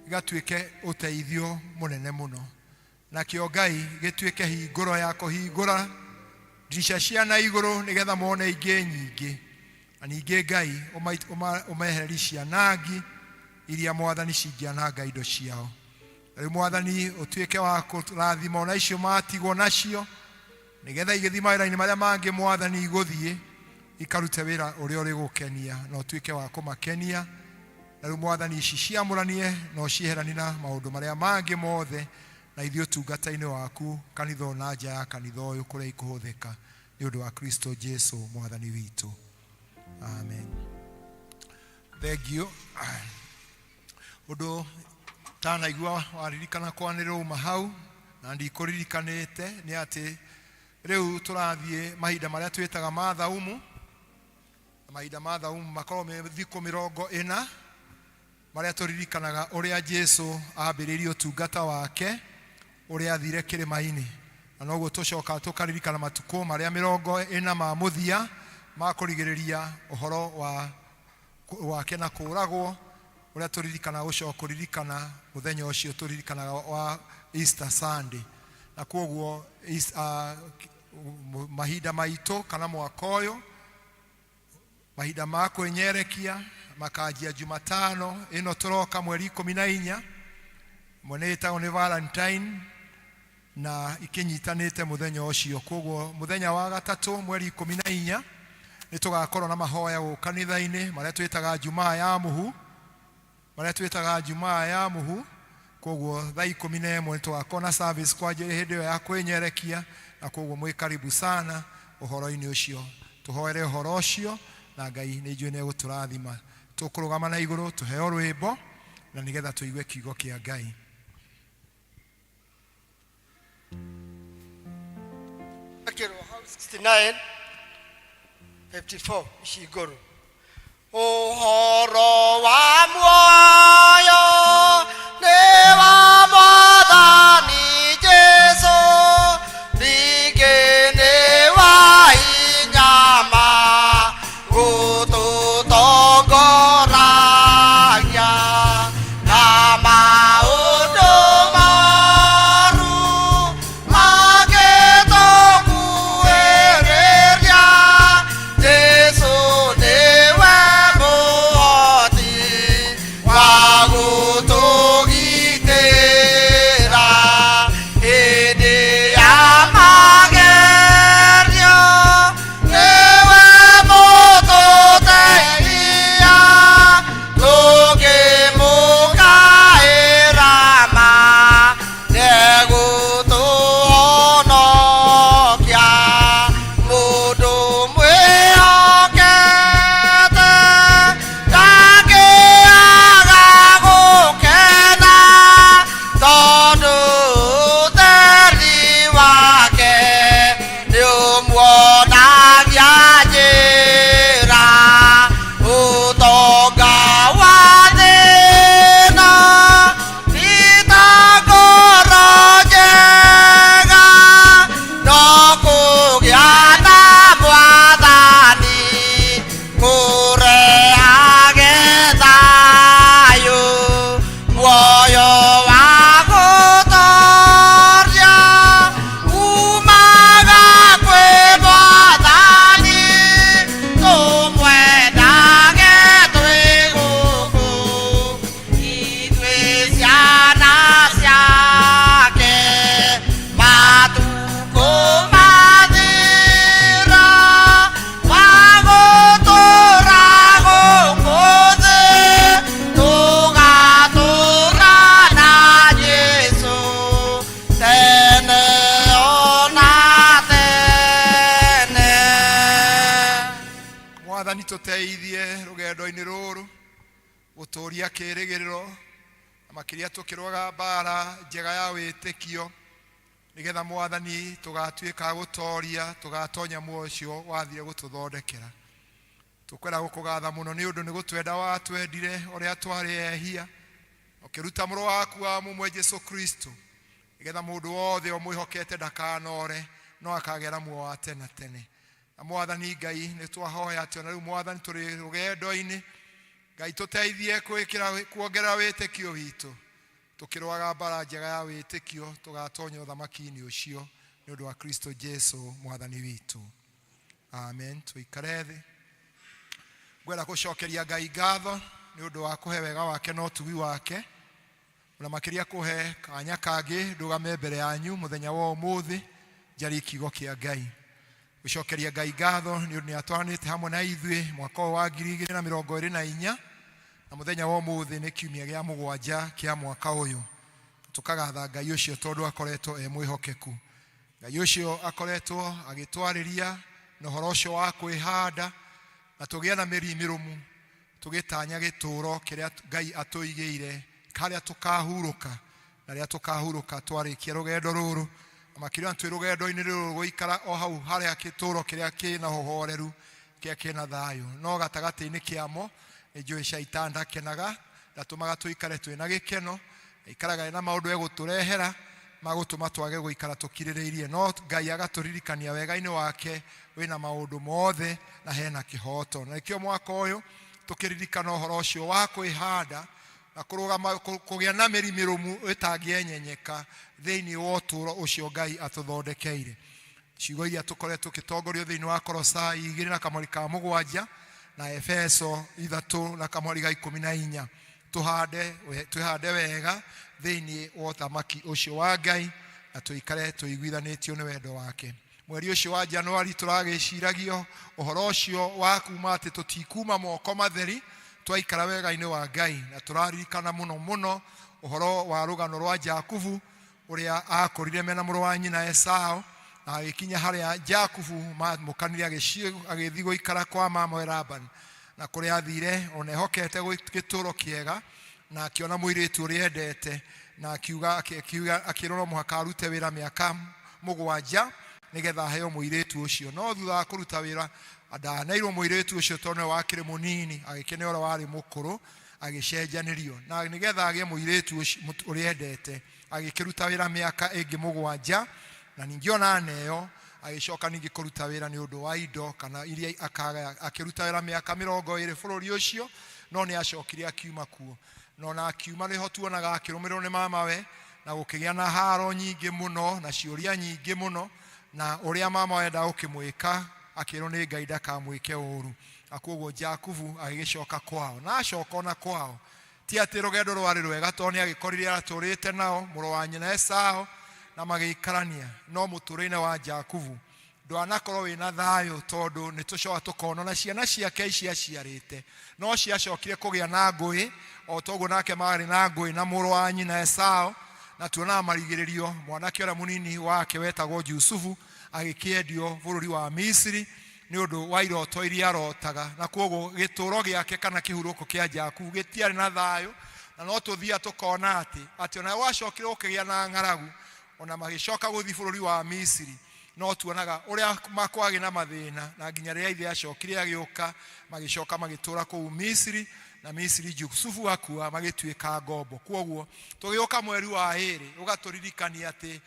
gĩgatuĩke ũteithio mũnene mũno. Nakĩo Ngai gĩtuĩke hingũro ya kũhingũra ndirica cia na igũrũ nĩgetha mone ingĩ nyingĩ. Na ningĩ Ngai ũmehereri cianangi iria Mwathani cingĩananga indo ciao. Rĩu Mwathani ũtuĩke wa kũrathima ona icio matigwo nacio, nĩgetha igĩthiĩ mawĩra-inĩ marĩa mangĩ Mwathani igũthiĩ ikarute wĩra ũrĩa ũrĩgũkenia na ũtuĩke wa kũmakenia. Na rĩu Mwathani ici ciamũranie na ũcieheranie na maũndũ marĩa mangĩ mothe, na ithiĩ ũtungata-inĩ waku kanitha ũyũ na nja ya kanitha ũyũ kũrĩa ikũhũthĩka nĩ ũndũ wa Kristo Jesu Mwathani witũ. Amen. Thank you. Ũndũ tanaigua waririkana kwanĩrĩrwo uma hau na ndikũririkanĩte nĩ atĩ rĩu tũrathiĩ mahinda marĩa twĩtaga ma thaumu. Na mahinda ma thaumu makoragwo me thikũ 40 marĩa tũririkanaga ũrĩa Jesu ambĩrĩirie ũtungata wake, ũrĩa athire kĩrĩma-inĩ. Na noguo tũcokaga tũkaririkana matukũ marĩa 40 ma mũthia ma kũrigĩrĩria ũhoro wa wake na kũũragwo, ũrĩa tũririkanaga gũcoka kũririkana mũthenya ũcio tũririkanaga wa Easter Sunday. Na kwoguo mahinda maitũ kana mwaka ũyũ mahinda ma kwĩnyerekia makanjia Jumatano ĩno tũroka mweri 14, mwene ĩtagwo nĩ Valentine na ikinyitanĩte mũthenya ũcio. Koguo mũthenya wa gatatũ mweri 14 nĩ tũgakorwo na mahoya gũkũ kanitha-inĩ marĩa twĩtaga Jumaa ya Mũhu, marĩa twĩtaga Jumaa ya Mũhu. Koguo thaa 11 nĩ tũgakorwo na service kwanjĩrĩria hĩndĩ ĩyo ya kwĩnyerekia, na koguo mwĩ karibu sana ũhoro-inĩ ũcio. Tũhoere ũhoro ũcio na Ngai nĩ njũĩ nĩ egũtũrathima. Tũkũrũgama na igũrũ tũheo rwĩmbo na nĩgetha tũigue kiugo kĩa Ngai. Ekĩrwo hau 69 54 ici ngũrũ. Ũhoro wa muoyo nĩ wa Mwathani Jesũ, ningĩ nĩ wa hinya ma gũtũtongoragia na maũndũ moru mangĩtũkuhĩrĩria. Jesũ nĩwe mũhoti wa gũtũgitĩra hĩndĩ ya magerio, nĩwe mũtũteithia tũngĩmũkaĩra ma nĩegũtũhonokia. Mũndũ mwĩhokete ndangĩaga gũkena, tondũ ũtheri wake nĩũmuonagia njĩra. Ũtonga wa thĩna ti ta ngoro njega, no kũgĩa na Mwathani kũrehage thayũ. Muoyo wa gũtoria umaga kwĩ Mwathani, tũmwendage twĩ gũkũ ithuĩ ciana ciake. Matukũ mathira magũtũra gũkũ thĩ, tũgatũra na Jesũ tene ona tene. Mwathani, tũteithie rũgendo-inĩ rũrũ gũtũria kĩĩrĩgĩrĩro na makĩria tũkĩrũaga mbara njega ya wĩtĩkio, nĩgetha Mwathani tũgatuĩka a gũtoria, tũgatonya muoyo ũcio wathire gũtũthondekera. Tũkwenda gũkũgatha mũno nĩ ũndũ nĩ gũtwenda watwendire ũrĩa twarĩ ehia, ũkĩruta mũrũ waku wa mũmwe Jesu Kristo, nĩgetha mũndũ wothe ũmwĩhokete ndakanore no akagĩa na muoyo wa tene tene. Na Mwathani Ngai, nĩ twahoya atĩ ona rĩu Mwathani tũrĩ rũgendo-inĩ, Ngai tũteithie gwĩkĩra kuongerera wĩtĩkio witũ tũkĩrũaga mbara njega ya wĩtĩkio, tũgatonya ũthamaki-inĩ ũcio nĩ ũndũ wa Kristo Jesu Mwathani witũ. Amen. Tũikare thĩ. Ngwenda gũcokeria Ngai ngatho nĩ ũndũ wa kũhe wega wake na ũtugi wake, na makĩria kũhe kanya kangĩ ndũgame mbere yanyu mũthenya wa ũmũthĩ njarie kiugo kĩa Ngai. Gũcokeria Ngai ngatho nĩ ũndũ nĩ atwaranĩte hamwe na ithuĩ mwaka ũyũ wa 2024, na mũthenya wa ũmũthĩ nĩ kiumia gĩa mũgwanja kĩa mwaka ũyũ. Tũkagatha Ngai ũcio tondũ akoretwo e mwĩhokeku. Ngai ũcio akoretwo agĩtwarĩria na ũhoro ũcio wa kwĩhanda na tũgĩe na mĩri mĩrũmu, tũgĩtanya gĩtũũro kĩrĩa Ngai atũigĩire, harĩa tũkahurũka na rĩrĩa tũkahurũka twarĩkia rũgendo rũrũ, na makĩria twĩ rũgendo-inĩ rũrũ gũikara o hau harĩa gĩtũũro kĩrĩa kĩna ũhoreru, kĩrĩa kĩna thayũ, no gatagatĩ-inĩ kĩamo nĩ njũĩ caitani ndakenaga, ndatũmaga tũikare twĩna gĩkeno, ikaraga na maũndũ egũtũrehera magũtũma twage gũikara tũkirĩrĩirie, no Ngai agatũririkania wega-inĩ wake wĩna maũndũ mothe na hena kĩhoto. Na nĩkĩo mwaka ũyũ tũkĩririkana ũhoro ũcio wa kwĩhanda. Na kũrũgama kũgĩa na mĩri mĩrũmu ĩtangĩenyenyeka thĩinĩ wa ũtũũro ũcio Ngai atũthondekeire. Ciugo iria tũkoretwo tũgĩtongorio thĩinĩ wa Kolosai 2:7 na Efeso 3:14, tũhande twĩhande wega thĩinĩ wa ũthamaki ũcio wa Ngai na tũikare tũiguithanĩtio nĩ wendo wake. Mweri ũcio wa Januari tũragĩciragio ũhoro ũcio wa kuma atĩ tũtikuma moko matheri twaikara wega-inĩ wa Ngai, na tũraririkana mũno mũno ũhoro wa rũgano rwa Jakubu ũrĩa akũrire mena mũrũ wa nyina Esau, na agĩkinya harĩa Jakubu mamũkanire agĩthiĩ gũikara kwa mamawe Labani, na kũrĩa athire ona ehokete gĩtũũro kĩega, na akĩona mũirĩtu ũrĩa endete, na akiuga akĩrwo no mũhaka arute wĩra mĩaka 7 nĩgetha aheo mũirĩtu ũcio. No thutha wa kũruta wĩra ndaneirwo mũirĩtu ũcio tondũ nĩwe wakĩrĩ mũnini, agĩkĩneo ũrĩa warĩ mũkũrũ, agĩcenjanĩrio, na nĩgetha agĩe mũirĩtu ũrĩa endete agĩkĩruta wĩra mĩaka ĩngĩ 7, na ningĩ ona aneo agĩcoka ningĩ kũruta wĩra nĩ ũndũ wa indo kana iria akagaya, akĩruta wĩra mĩaka 20 bũrũri ũcio, no nĩ acokire akiuma kuo. Na ona akiuma nĩho tuonaga akĩrũmĩrĩrwo nĩ mamawe, na gũkĩgĩa na haro nyingĩ mũno na ciũria nyingĩ mũno, na ũrĩa mamawe endaga gũkĩmwĩka akĩrwo nĩ Ngai ndakamwĩke ũru. Na koguo Jakubu agĩgĩcoka kwao, na acoka ona kwao ti atĩ rũgendo rwarĩ rwega, tondũ nĩ agĩkorire atũrĩte nao mũrũ wa nyina Esau na magĩikarania, no mũtũrĩre wa Jakubu ndwanakorwo wĩna thayũ, tondũ nĩ tũcoka tũkona na ciana ciake ici aciarĩte no ciacokire kũgĩa na ngũĩ o toguo nake marĩ na ngũĩ na mũrũ wa nyina Esau. Na tuonaga marigĩrĩrio mwanake ũrĩa mũnini wake wetagwo Jusufu agĩkĩendio bũrũri wa Misiri nĩ ũndũ wa iroto iria arotaga, na koguo gĩtũũro gĩake kana kĩhurũko kĩa Jakubu gĩtiarĩ na thayũ. Na no tũthiaga tũkona atĩ ona gwacokire gũkĩgĩa na ng'aragu, ona magĩcoka gũthiĩ bũrũri wa Misiri, no tuonaga ũrĩa makwagĩ na mathĩna, na nginya rĩrĩa ithe acokire agĩũka, magĩcoka magĩtũũra kũu Misiri, na Misiri Jusufu akua magĩtuĩka ngombo. Koguo tũgĩũka mweri wa 2 ũgatũririkania atĩ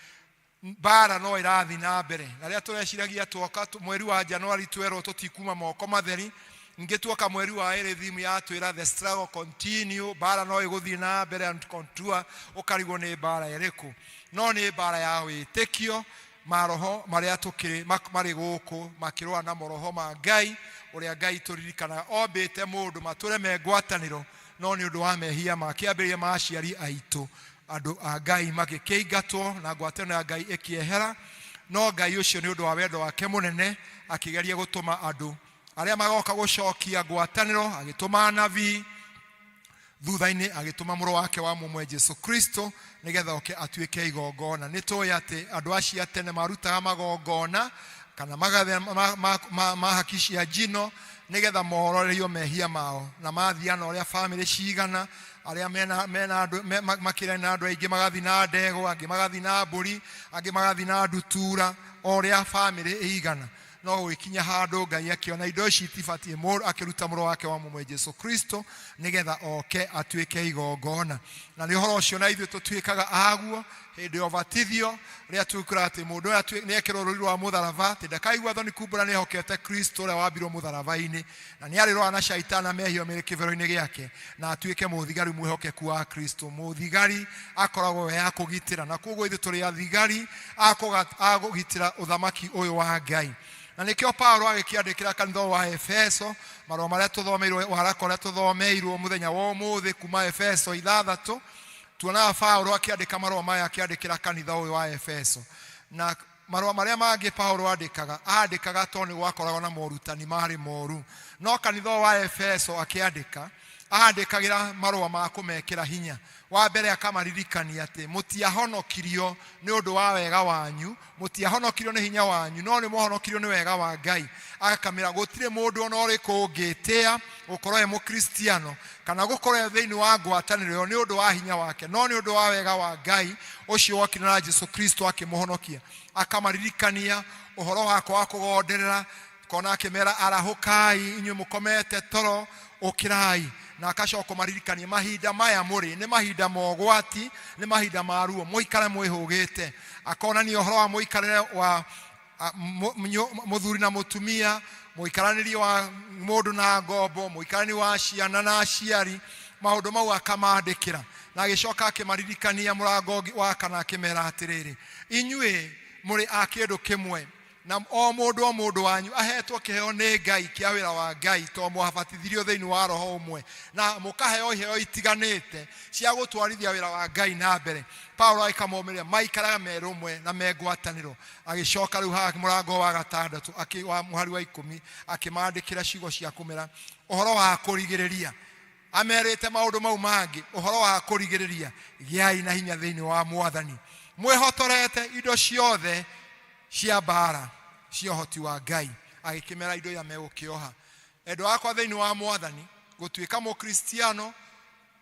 mbara no ĩrathiĩ na mbere, na rĩrĩa tũreciragia tuoka mweri wa Januari twerwo tũtikuma moko matheri, ningĩ tuoka mweri wa 2 thimu yatwĩra the struggle continue, mbara no ĩgũthiĩ na mbere and contour, ũkarigwo nĩ mbara ĩrĩkũ, no nĩ mbara ya wĩtĩkio, maroho marĩa tũkĩrĩ marĩ gũkũ makĩrũa na maroho ma Ngai, ũrĩa Ngai tũririkanaga ombĩte mũndũ matũre me ngwatanĩro, no nĩ ũndũ wa mehia ma kĩambĩrĩria ma aciari aitũ, andũ a Ngai magĩkĩingatwo na ngwatanĩro ya Ngai ĩkĩehera. No Ngai ũcio nĩ ũndũ wa wendo wake mũnene akĩgeria gũtũma andũ arĩa magoka gũcokia ngwatanĩro, agĩtũma anabii, thutha-inĩ agĩtũma mũrũ wake wa mũmwe Jesu Kristo nĩgetha oke atuĩke igongona. Nĩ tũĩ atĩ andũ acio a tene marutaga magongona kana magathe ma haki cia njino nĩgetha mororerio mehia mao, na mathiana na ũrĩa bamĩrĩ cigana, arĩa mena andũ, makĩrĩ na andũ aingĩ magathiĩ na ndegwa, angĩ magathiĩ na mbũri, angĩ magathiĩ na ndutura, o ũrĩa bamĩrĩ ĩigana. No gũgĩkinya handũ Ngai akĩona indo ici itibatiĩ mũndũ, akĩruta mũrũ wake wa mũmwe Jesu Kristo nĩgetha oke atuĩke igongona. Na nĩ ũhoro ũcio na ithuĩ tũtuĩkaga aguo hĩndĩ ya ũbatithio, rĩrĩa tuĩkaga atĩ mũndũ ũyũ nĩ ekĩrwo rũri rwa mũtharaba, atĩ ndakaigua thoni kumbũra nĩ ehokete Kristo ũrĩa wambirwo mũtharaba-inĩ, na nĩ arĩrũaga na shaitani na mehia mĩrĩ kĩbero-inĩ gĩake, na atuĩke mũthigari mwĩhokeku wa Kristo. Mũthigari akoragwo we akũgitĩra, na koguo ithuĩ tũrĩ athigari a kũgitĩra ũthamaki ũyũ wa Ngai. Na nĩkĩo Paulo agĩkĩandĩkĩra kanitha wa Efeso marũa marĩa tũthomeirwo, waraka ũrĩa tũthomeirwo mũthenya wa ũmũthĩ kuma Efeso 6, tuonaga Paulo akĩandĩka marũa maya akĩandĩkĩra kanitha ũyũ wa Efeso. Na marũa marĩa mangĩ Paulo andĩkaga, andĩkaga tondũ nĩ gwakoragwo na morutani marĩ moru, no kanitha ũyũ wa Efeso akĩandĩka, andĩkagĩra marũa ma kũmekĩra hinya. Wa mbere akamaririkania atĩ mũtiahonokirio nĩ ũndũ wa wega wanyu, mũtiahonokirio nĩ hinya wanyu, no nĩ mwahonokirio nĩ wega wa Ngai. Akamĩra gũtirĩ mũndũ ona ũrĩkũ ũngĩtĩa gũkorwo e mũkristiano kana gũkorwo e thĩinĩ wa ngwatanĩro ĩyo nĩ ũndũ wa hinya wake, no nĩ ũndũ wa wega wa Ngai ũcio wokire na Jesu Kristo akĩmũhonokia. Akamaririkania ũhoro wa kwaga kũgonderera, kona akĩmera arahũkai inyuĩ mũkomete toro, ũkĩrai. Na akacoka kũmaririkania mahinda maya mũrĩ nĩ mahinda ma ũgwati, nĩ mahinda ma ruo, mũikare mwĩhũgĩte. Akonania ũhoro wa mũikarĩre wa mũthuri na mũtumia, mũikaranĩrie wa mũndũ na ngombo, mũikaranie wa ciana na aciari, Maũndũ mau akamandĩkĩra, na agĩcoka akĩmaririkania mũrango ũngĩ wa kana, akĩmera atĩrĩrĩ, inyuĩ mũrĩ a kĩndũ kĩmwe, na o mũndũ o mũndũ wanyu ahetwo kĩheo nĩ Ngai kĩa wĩra wa Ngai, tondũ mwabatithirio thĩinĩ wa roho ũmwe na mũkaheo iheo itiganĩte cia gũtwarithia wĩra wa Ngai na mbere. Paulo agĩkamomĩrĩria maikaraga me rũmwe na me ngwatanĩro. Agĩcoka rĩu haha mũrango wa gatandatũ wa mũhari wa 10 akĩmandĩkĩra ciugo cia kũmera ũhoro wa kũrigĩrĩria. Amerite maũndũ mau mangĩ, ũhoro wa kũrigĩrĩria, gĩai na hinya thĩinĩ wa Mwathani, mwĩhotorete indo ciothe cia mbara cia ũhoti wa Ngai. Agĩkĩmera indo iria megũkĩoha. Endwa akwa thĩinĩ wa Mwathani, gũtuĩka Mũkristiano,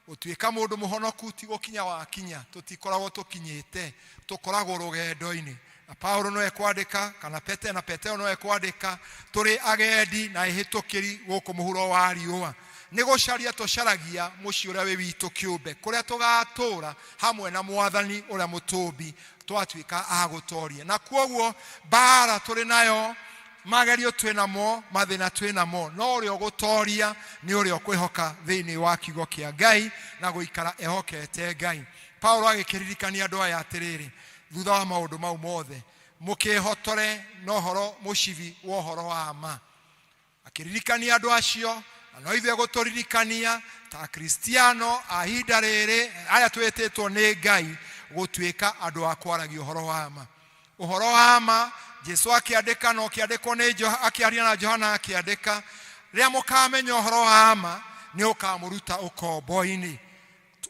gũtuĩka mũndũ mũhonoku ti gũkinya wakinya, tũtikoragwo tũkinyĩte, tũkoragwo rũgendo-inĩ. Na Paulo no ekwandĩka, kana Petero, na Petero no ekwandĩka, tũrĩ agendi na ehĩtũkĩri gũkũ mũhuro wa riũa. Nĩ gũcaria tũcaragia mũciĩ ũrĩa wĩ witũ kĩũmbe, kũrĩa tũgatũũra hamwe na Mwathani ũrĩa mũtũmbi, twatuĩka a gũtoria. Na kwoguo mbara tũrĩ nayo, magerio twĩ namo, mathĩna twĩ namo, no ũrĩa ũgũtoria nĩ ũrĩa ũkwĩhoka thĩinĩ wa kiugo kĩa Ngai na gũikara ehokete Ngai. Paulo agĩkĩririkania andũ aya atĩrĩrĩ, thutha wa maũndũ mau mothe, mũkĩhotore na ũhoro mũcibi wa ũhoro wa ma. Akĩririkania andũ acio, na no ithuĩ gũtũririkania ta Akristiano a ihinda rĩrĩ arĩa twĩtĩtwo nĩ Ngai gũtuĩka andũ a kwaragia ũhoro wa ma. Ũhoro wa ma Jesu akĩandĩka na ũkĩandĩkwo nĩ akĩaria na Johana akĩandĩka, rĩrĩa mũkamenya ũhoro wa ma nĩ ũkamũruta ũkombo-inĩ.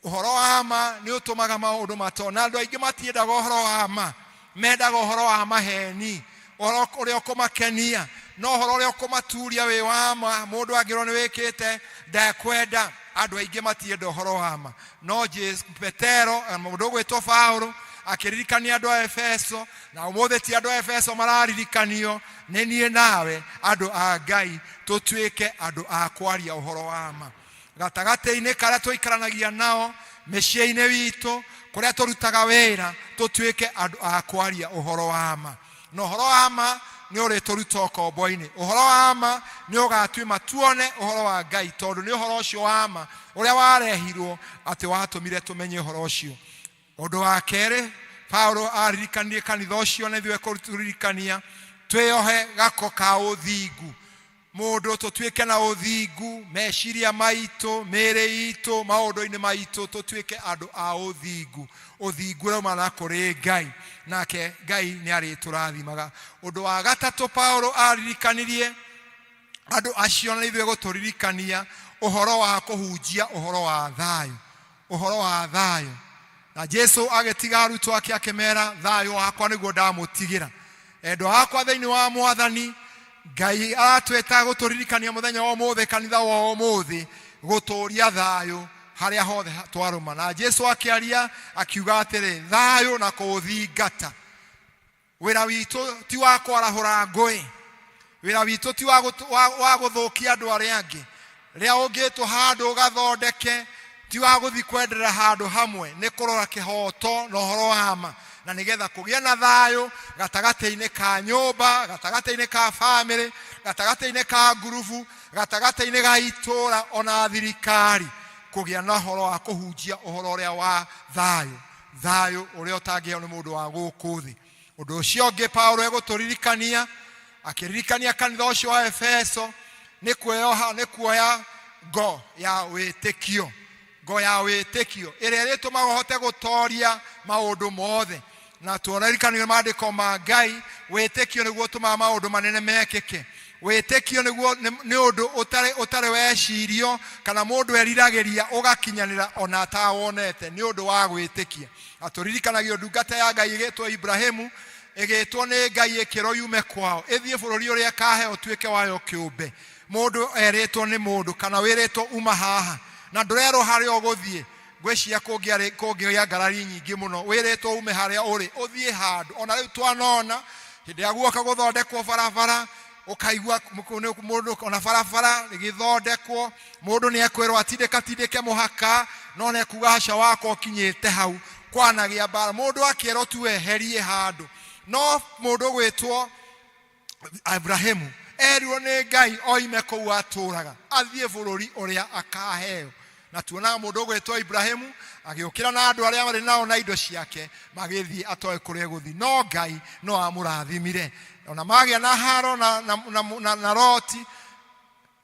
Ũhoro wa ma nĩ ũtũmaga maũndũ mato, na andũ aingĩ matiendaga ũhoro wa ma, mendaga ũhoro wa maheni, ũhoro ũrĩa ũkũmakenia, no ũhoro ũrĩa ũkũmaturia wĩ wa ma, mũndũ angĩrwo nĩ wĩkĩte ndekwenda. Andũ aingĩ matienda ũhoro wa ma. No Jesu, Petero, mũndũ ũgwĩtwo Paulo akĩririkania andũ a Efeso, na ũmũthĩ ti andũ a Efeso mararirikanio, nĩ niĩ nawe andũ a Ngai tũtuĩke andũ a kwaria ũhoro wa ma gatagatĩ-inĩ karĩa tũikaranagia nao mĩciĩ-inĩ witũ, kũrĩa tũrutaga wĩra, tũtuĩke andũ a kwaria ũhoro wa ma. Na ũhoro wa ma nĩ ũrĩtũruta ũkombo-inĩ. Ũhoro wa ma nĩ ũgatwĩma tuone ũhoro wa Ngai, tondũ nĩ ũhoro ũcio wa ma ũrĩa warehirwo atĩ watũmire tũmenye ũhoro ũcio. Ũndũ wa kerĩ Paulo aririkanie kanitha ũcio na ithuĩ ekũtũririkania, twĩohe gako ka ũthingu. Mũndũ tũtuĩke na ũthingu meciria maitũ, mĩĩrĩ itũ, maũndũ-inĩ maitũ, tũtuĩke andũ a ũthingu. Ũthingu ũrauma na kũrĩ Ngai, nake Ngai nĩ arĩtũrathimaga. Ũndũ wa gatatũ Paulo aririkanirie andũ acio na ithuĩ gũtũririkania ũhoro wa kũhunjia ũhoro wa thayũ, ũhoro wa thayũ. Na Jesu agĩtiga arutwo ake akĩmera, thayũ wakwa nĩguo ndamũtigĩra. Endwa akwa thĩinĩ wa Mwathani, Ngai aratwĩta gũtũririkania mũthenya wa ũmũthĩ, kanitha wa ũmũthĩ, gũtũria thayũ harĩa hothe twarũma. Na Jesu akĩaria akiuga atĩrĩ, thayũ na kũũthingata. Wĩra witũ ti wa kwarahũra ngũĩ, wĩra witũ ti wa gũthũkia andũ arĩa angĩ. Rĩrĩa ũngĩtwo handũ ũgathondeke, ti wa gũthiĩ kwenderera handũ hamwe, nĩ kũrora kĩhoto na ũhoro wa ma, na nĩgetha kũgĩe na thayũ gatagatĩ-inĩ ka nyũmba, gatagatĩ-inĩ ka bamĩrĩ, gatagatĩ-inĩ ka ngurubu, gatagatĩ-inĩ ga itũũra, ona thirikari, kũgĩa na ũhoro wa kũhunjia ũhoro ũrĩa wa thayũ, thayũ ũrĩa ũtangĩheo nĩ mũndũ wa gũkũ thĩ. Ũndũ ũcio ũngĩ Paulo egũtũririkania, akĩririkania kanitha ũcio wa Efeso, nĩ kuoya, nĩ kuoya ngo ya wĩtĩkio, ngo ya wĩtĩkio ĩrĩa ĩrĩtũmaga ũhote gũtoria maũndũ mothe. Na tũririkanio maandĩko ma Ngai, wĩtĩkio nĩguo ũtũmaga maũndũ manene mekĩke. Wĩtĩkio nĩguo nĩ ũndũ ũtarĩ wecirio kana mũndũ eriragĩria ũgakinyanĩra ona atawonete, nĩ ũndũ wa gwĩtĩkia. Na tũririkanagio ndungata ya Ngai ĩgĩtwo Ibrahimu, ĩgĩtwo nĩ Ngai ĩkĩrwo yume kwao ĩthiĩ bũrũri ũrĩa ĩkaheo ũtuĩke wayo kĩũmbe. Mũndũ erĩtwo nĩ mũndũ kana wĩrĩtwo uma haha, na ndũrerwo harĩa ũgũthiĩ. Ngwĩciria kũngĩgĩa ngarari nyingĩ mũno, wĩrĩtwo ume harĩa ũrĩ ũthiĩ handũ. Ona rĩu twanona hĩndĩ ya guoka gũthondekwo barabara, ũkaigua mũndũ ona barabara ĩgĩthondekwo, mũndũ nĩ ekwĩrwo atindĩka tindĩke mũhaka, no nĩ ekuga aca wakwa ũkinyĩte hau. Kwanagĩa mbara, mũndũ akĩerwo tu eherie handũ. No mũndũ ũgwĩtwo Abrahimu erirwo nĩ Ngai oime kũu atũraga athiĩ bũrũri ũrĩa akaheo. Na tuonaga mũndũ ũgwĩtwo Ibrahimu agĩũkĩra na andũ arĩa marĩ nao na indo ciake, magĩthiĩ atoe kũrĩa egũthiĩ, no Ngai no amũrathimire. Ona magĩa na haro na Loti,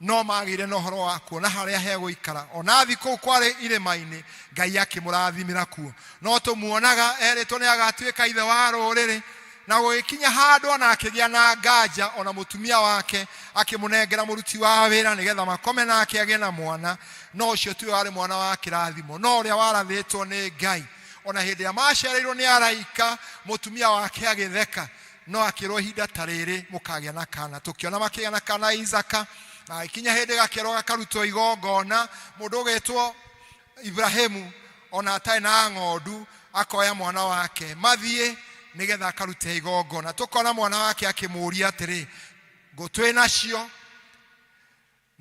no magĩire na ũhoro wa kuona harĩa hegũikara. Ona athiĩ kũu kwarĩ irĩma-inĩ, Ngai akĩmũrathimĩra kuo. No tũmuonaga erĩtwo nĩ agatuĩka ithe wa rũrĩrĩ, na gũgĩkinya handũ ona akĩgĩa na nganja, ona mũtumia wake akĩmũnengera mũruti wa wĩra nĩgetha makome nake agĩe na mwana. No ũcio tiwe warĩ mwana wa kĩrathimo, no ũrĩa warathĩtwo nĩ Ngai. Ona hĩndĩ ĩrĩa macereirwo nĩ araika, mũtumia wake agĩtheka, no akĩrwo ihinda ta rĩrĩ mũkagĩa na kana. Tũkĩona makĩgĩa na kana Isaka, na agĩkinya hĩndĩ gakerwo gakarutwo igongona. Mũndũ ũgĩtwo Ibrahimu ona atarĩ na ng'ondu akoya mwana wake mathiĩ nĩgetha akarute igongona. Tũkona mwana wake akĩmũũria atĩrĩ, ngũ twĩ nacio,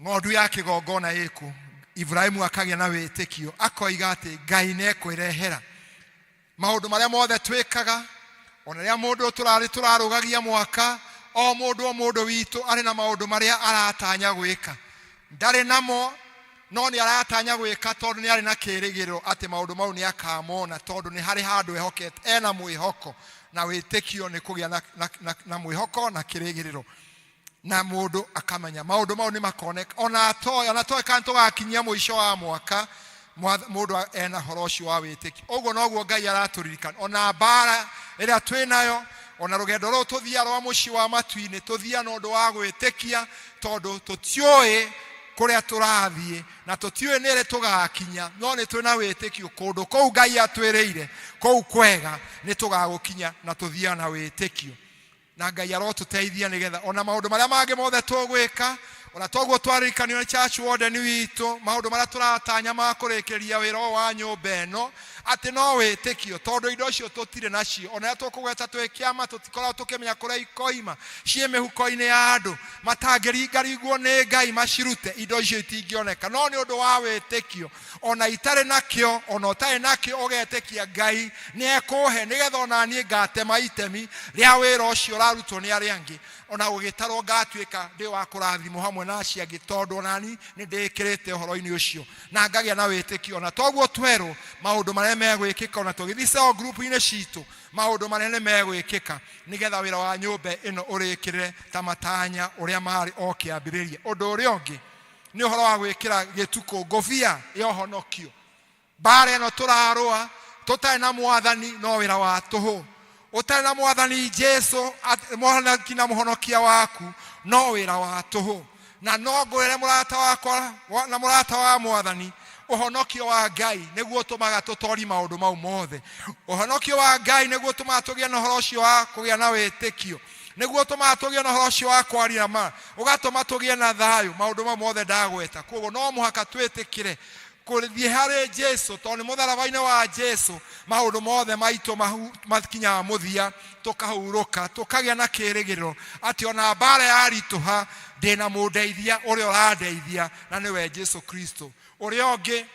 ng'ondu ya kĩgongona ĩkũ? Ibrahimu akagĩa na wĩtĩkio, akoiga atĩ Ngai nĩekwĩrehera maũndũ marĩa mothe twĩkaga. Ona rĩrĩa mũndũ tũrarĩ tũrarũgagia mwaka, o mũndũ o mũndũ witũ arĩ na maũndũ marĩa aratanya gwĩka, ndarĩ namo, no nĩ aratanya gwĩka, tondũ nĩ arĩ na kĩĩrĩgĩrĩro atĩ maũndũ mau nĩ akamona, tondũ nĩ harĩ handũ ehokete, ena mwĩhoko na wĩtĩkio. Nĩ kũgĩa na mwĩhoko na kĩrĩgĩrĩro, na mũndũ akamenya maũndũ mau nĩ makoneka, ona atoĩ, ona atoĩ kana tũgakinyia mũico wa mwaka. Mũndũ ena horo ũcio wa wĩtĩkio. Ũguo noguo Ngai aratũririkana, ona mbara ĩrĩa twĩ nayo, ona rũgendo rũrũ tũthiaga rwa mũciĩ wa matu-inĩ, tũthiaga na ũndũ wa gwĩtĩkia, tondũ tũtiũĩ kũrĩa tũrathiĩ na tũtiũĩ nĩ rĩ tũgakinya, no nĩ twĩ na wĩtĩkio kũndũ kũu Ngai atwĩrĩire, kũu kwega, nĩ tũgagũkinya, na tũthiaga na wĩtĩkio. Na Ngai arotũteithia nĩgetha ona maũndũ marĩa mangĩ mothe tũgwĩka, ona toguo twaririkanio nĩ church warden witũ, maũndũ marĩa tũratanya ma kũrĩkĩrĩria wĩra ũyũ wa nyũmba ĩno, atĩ no wĩtĩkio, tondũ indo icio tũtirĩ nacio. Ona rĩrĩa tũkũgweta twĩ kĩama, tũtikoragwo tũkĩmenya kũrĩa ikoima, ciĩ mĩhuko-inĩ ya andũ matangĩringaringwo nĩ Ngai macirute, indo icio itingĩoneka. No nĩ ũndũ wa wĩtĩkio, ona itarĩ nakĩo, ona ũtarĩ nakĩo, ũgetĩkia Ngai nĩ ekũhe, nĩgetha ona niĩ ngatema itemi rĩa wĩra ũcio ũrarutwo nĩ arĩa angĩ, ona gũgĩtarwo ngatuĩka ndĩ wa kũrathimwo hamwe na acio angĩ, tondũ ona ni nĩ ndĩkĩrĩte ũhoro-inĩ ũcio na ngagĩa na wĩtĩkio. Ona toguo twerwo maũndũ marĩa megwĩkĩka, ona tũgĩthiĩ cell group-inĩ citũ, maũndũ marĩa nĩ megwĩkĩka nĩgetha wĩra wa nyũmba ĩno ũrĩkĩrĩre ta matanya ũrĩa marĩ o kĩambĩrĩria. Ũndũ ũrĩa ũngĩ nĩ ũhoro wa gwĩkĩra gĩtukũ ngũbia ya ũhonokio. Mbara ĩno tũrarũa tũtarĩ na Mwathani no wĩra wa tũhũ. Ũtarĩ na Mwathani Jesu mũhonoki na mũhonokia waku, no wĩra wa tũhũ. Na no ngwĩre, mũrata wakwa na mũrata wa Mwathani, ũhonokio wa Ngai nĩguo ũtũmaga tũtorie maũndũ mau mothe. Ũhonokio wa Ngai nĩguo ũtũmaga tũgĩe na ũhoro ũcio wa kũgĩa na wĩtĩkio, nĩguo ũtũmaga tũgĩe na ũhoro ũcio wa kwaria ma, ũgatũma tũgĩe na thayũ, maũndũ mau mothe ndagweta. Koguo no mũhaka twĩtĩkĩre kũthiĩ harĩ Jesu, tondũ nĩ mũtharaba-inĩ wa Jesu maũndũ mothe maitũ makinyaga mũthia, tũkahurũka, tũkagĩa na kĩĩrĩgĩrĩro atĩ ona mbara yaritũha, ndĩna mũndeithia ũrĩa ũrandeithia, na nĩwe Jesu Kristo. Ũrĩa ũngĩ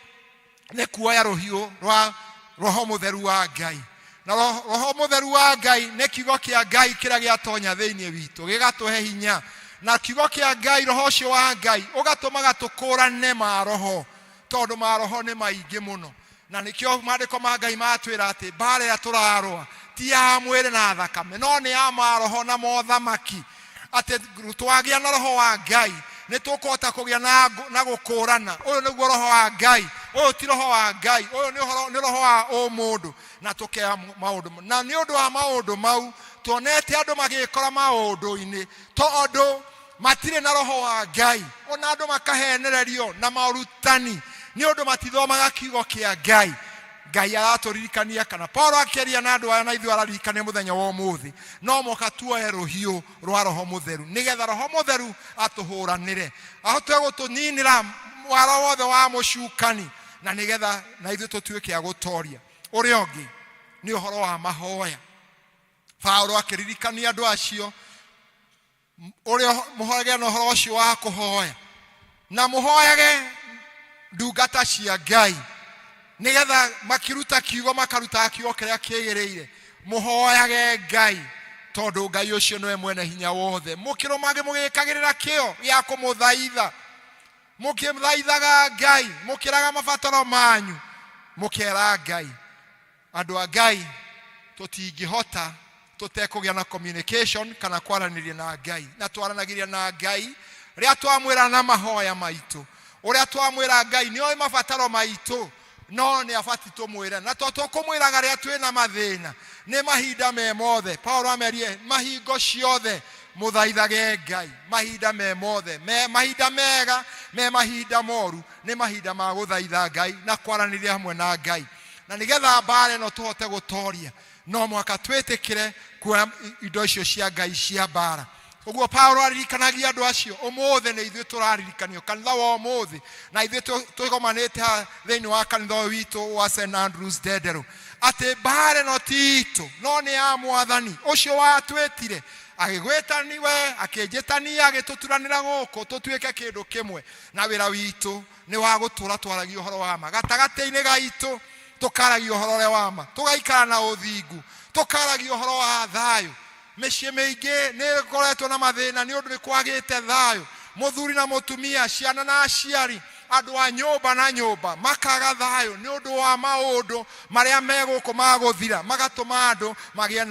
nĩ kuoya rũhiũ rwa Roho Mũtheru wa Ngai. Na Roho Mũtheru wa Ngai nĩ kiugo kĩa Ngai kĩrĩa gĩatonya thĩinĩ witũ gĩgatũhe hinya. Na kiugo kĩa Ngai, Roho ũcio wa Ngai ũgatũmaga tũkũrane maroho, tondũ maroho nĩ maingĩ mũno. Na nĩkĩo maandĩko ma Ngai matwĩra atĩ mbara ĩrĩa tũrarũa ti ya mwĩrĩ na thakame, no nĩ ya maroho na mothamaki, atĩ twagĩa na Roho wa Ngai nĩ tũkũhota kũgĩa na gũkũrana, ũyũ nĩguo Roho wa Ngai, ũyũ ti Roho wa Ngai, ũyũ nĩ ũhoro, nĩ roho wa ũmũndũ, na tũkea maũndũ. Na nĩ ũndũ wa maũndũ mau, tuonete andũ magĩkora maũndũ-inĩ tondũ matirĩ na Roho wa Ngai. Ona andũ makahenererio na maũrutani nĩ ũndũ matithomaga kiugo kĩa Ngai. Ngai aratũririkania, kana Paulo akĩaria na andũ aya na ithuĩ araririkania mũthenya wa ũmũthĩ, no mũhaka tuoe rũhiũ rwa Roho Mũtheru, nĩgetha Roho Mũtheru atũhũranĩre, ahote gũtũninĩra wara wothe wa mũcukani, na nĩgetha na ithuĩ tũtuĩke a gũtoria. Ũrĩa ũngĩ nĩ ũhoro wa mahoya. Paulo akĩririkania andũ acio ũrĩa mũhoyage na ũhoro ũcio wa kũhoya, na mũhoyage ndungata cia Ngai, nĩgetha makiruta kiugo makaruta kiugo kĩrĩa kĩgĩrĩire. Mũhoyage Ngai, tondũ Ngai ũcio nĩwe mwene hinya wothe, mũkĩrũmage mũgĩkagĩrĩra kĩo gĩa kũmũthaitha. Mũkĩthaithaga Ngai, mũkĩraga mabataro manyu, mũkera Ngai. Andũ a Ngai, tũtingĩhota tũtekũgĩa na communication kana kwaranĩria na Ngai. Na twaranagĩria na Ngai rĩrĩa twamwĩra na mahoya maitũ. Ũrĩa twamwĩra Ngai nĩ oĩ mabataro maitũ, no nĩ abati tũmwĩre. Na to tũkũmwĩraga rĩrĩa twĩna mathĩna, nĩ mahinda me mothe. Paulo amerie mahingo ciothe mũthaithage Ngai, mahinda me mothe, me mahinda mega, me mahinda moru, nĩ mahinda ma gũthaitha Ngai na kwaranĩria hamwe na Ngai. Na nĩgetha mbara ĩno tũhote gũtoria, no mũhaka twĩtĩkĩre kuoya indo icio cia Ngai cia mbara. Ũguo Paulo aririkanagia andũ acio, ũmũthĩ nĩ ithuĩ tũraririkanio, kanitha wa ũmũthĩ, na ithuĩ twĩgomanĩte haha thĩinĩ wa kanitha ũyũ witũ wa St Andrews Ndenderũ, atĩ mbara ĩno ti itũ, no nĩ ya Mwathani ũcio watwĩtire, agĩgwĩtani we, akĩnjĩtania, agĩtũturanĩra gũkũ tũtuĩke kĩndũ kĩmwe, na wĩra witũ nĩ wa gũtũra twaragia ũhoro wa ma gatagatĩ-inĩ gaitũ, tũkaragia ũhoro ũrĩa wa ma, tũgaikara na ũthingu, tũkaragia ũhoro wa thayũ. Mĩciĩ mĩingĩ nĩ ĩkoretwo na mathĩna nĩ ũndũ nĩ kwagĩte thayũ, mũthuri na mũtumia, ciana na aciari, andũ a nyũmba na nyũmba makaga thayũ nĩ ũndũ wa maũndũ marĩa me gũkũ ma gũthira, magatũma andũ magĩe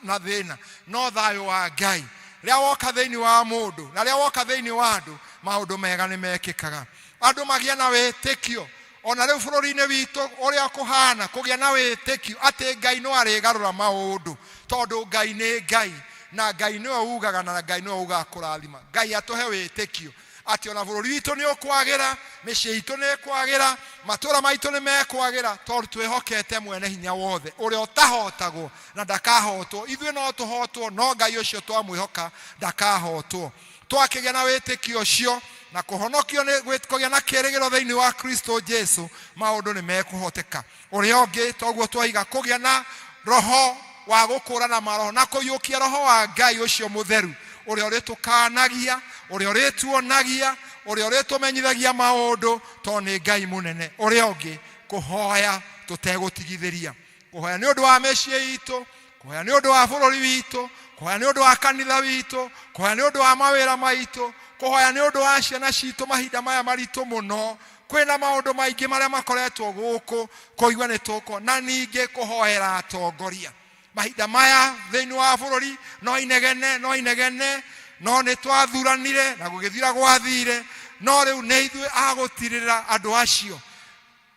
na thĩna. No thayũ wa Ngai rĩrĩa woka thĩinĩ wa mũndũ na rĩrĩa woka thĩinĩ wa andũ, maũndũ mega nĩ mekĩkaga. Andũ magĩa na wĩtĩkio, ona rĩu bũrũri-inĩ witũ ũrĩa kũhana, kũgĩa na wĩtĩkio atĩ Ngai no arĩgarũra maũndũ, tondũ Ngai nĩ Ngai, na Ngai nĩwe ugaga na Ngai nĩwe ugaga kũrathima. Ngai atũhe wĩtĩkio atĩ ona bũrũri witũ nĩ ũkwagĩra, mĩciĩ itũ nĩ ĩkwagĩra, matũũra maitũ nĩ mekwagĩra, tondũ twĩhokete mwene hinya wothe ũrĩa ũtahotagwo na ndakahotwo. Ithuĩ no tũhotwo, no Ngai ũcio twamwĩhoka ndakahotwo. Twakĩgĩa na wĩtĩkio ũcio na kũhonokio nĩ kũgĩa na kĩĩrĩgĩrĩro thĩinĩ wa Kristo Jesu, maũndũ nĩ mekũhoteka. Ũrĩa ũngĩ toguo twaiga, kũgĩa na roho wa gũkũrana maroho na kũiyũkia roho wa Ngai ũcio mũtheru, ũrĩa ũrĩtũkanagia, ũrĩa ũrĩtuonagia, ũrĩa ũrĩtũmenyithagia maũndũ, tondũ nĩ Ngai mũnene. Ũrĩa ũngĩ, kũhoya tũtegũtigithĩria, kũhoya nĩ ũndũ wa mĩciĩ itũ, kũhoya nĩ ũndũ wa bũrũri witũ, kũhoya nĩ ũndũ wa kanitha witũ, kũhoya nĩ ũndũ wa mawĩra maitũ, kũhoya nĩ ũndũ wa ciana citũ mahinda maya maritũ mũno. Kwĩna maũndũ maingĩ marĩa makoretwo gũkũ kũigua nĩ tũkũ, na ningĩ kũhoera atongoria mahinda maya thĩinĩ wa bũrũri. No inegene, no inegene, no nĩ twathuranire na gũgĩthira gwathire, no rĩu nĩ ithuĩ a gũtirĩrĩra andũ acio.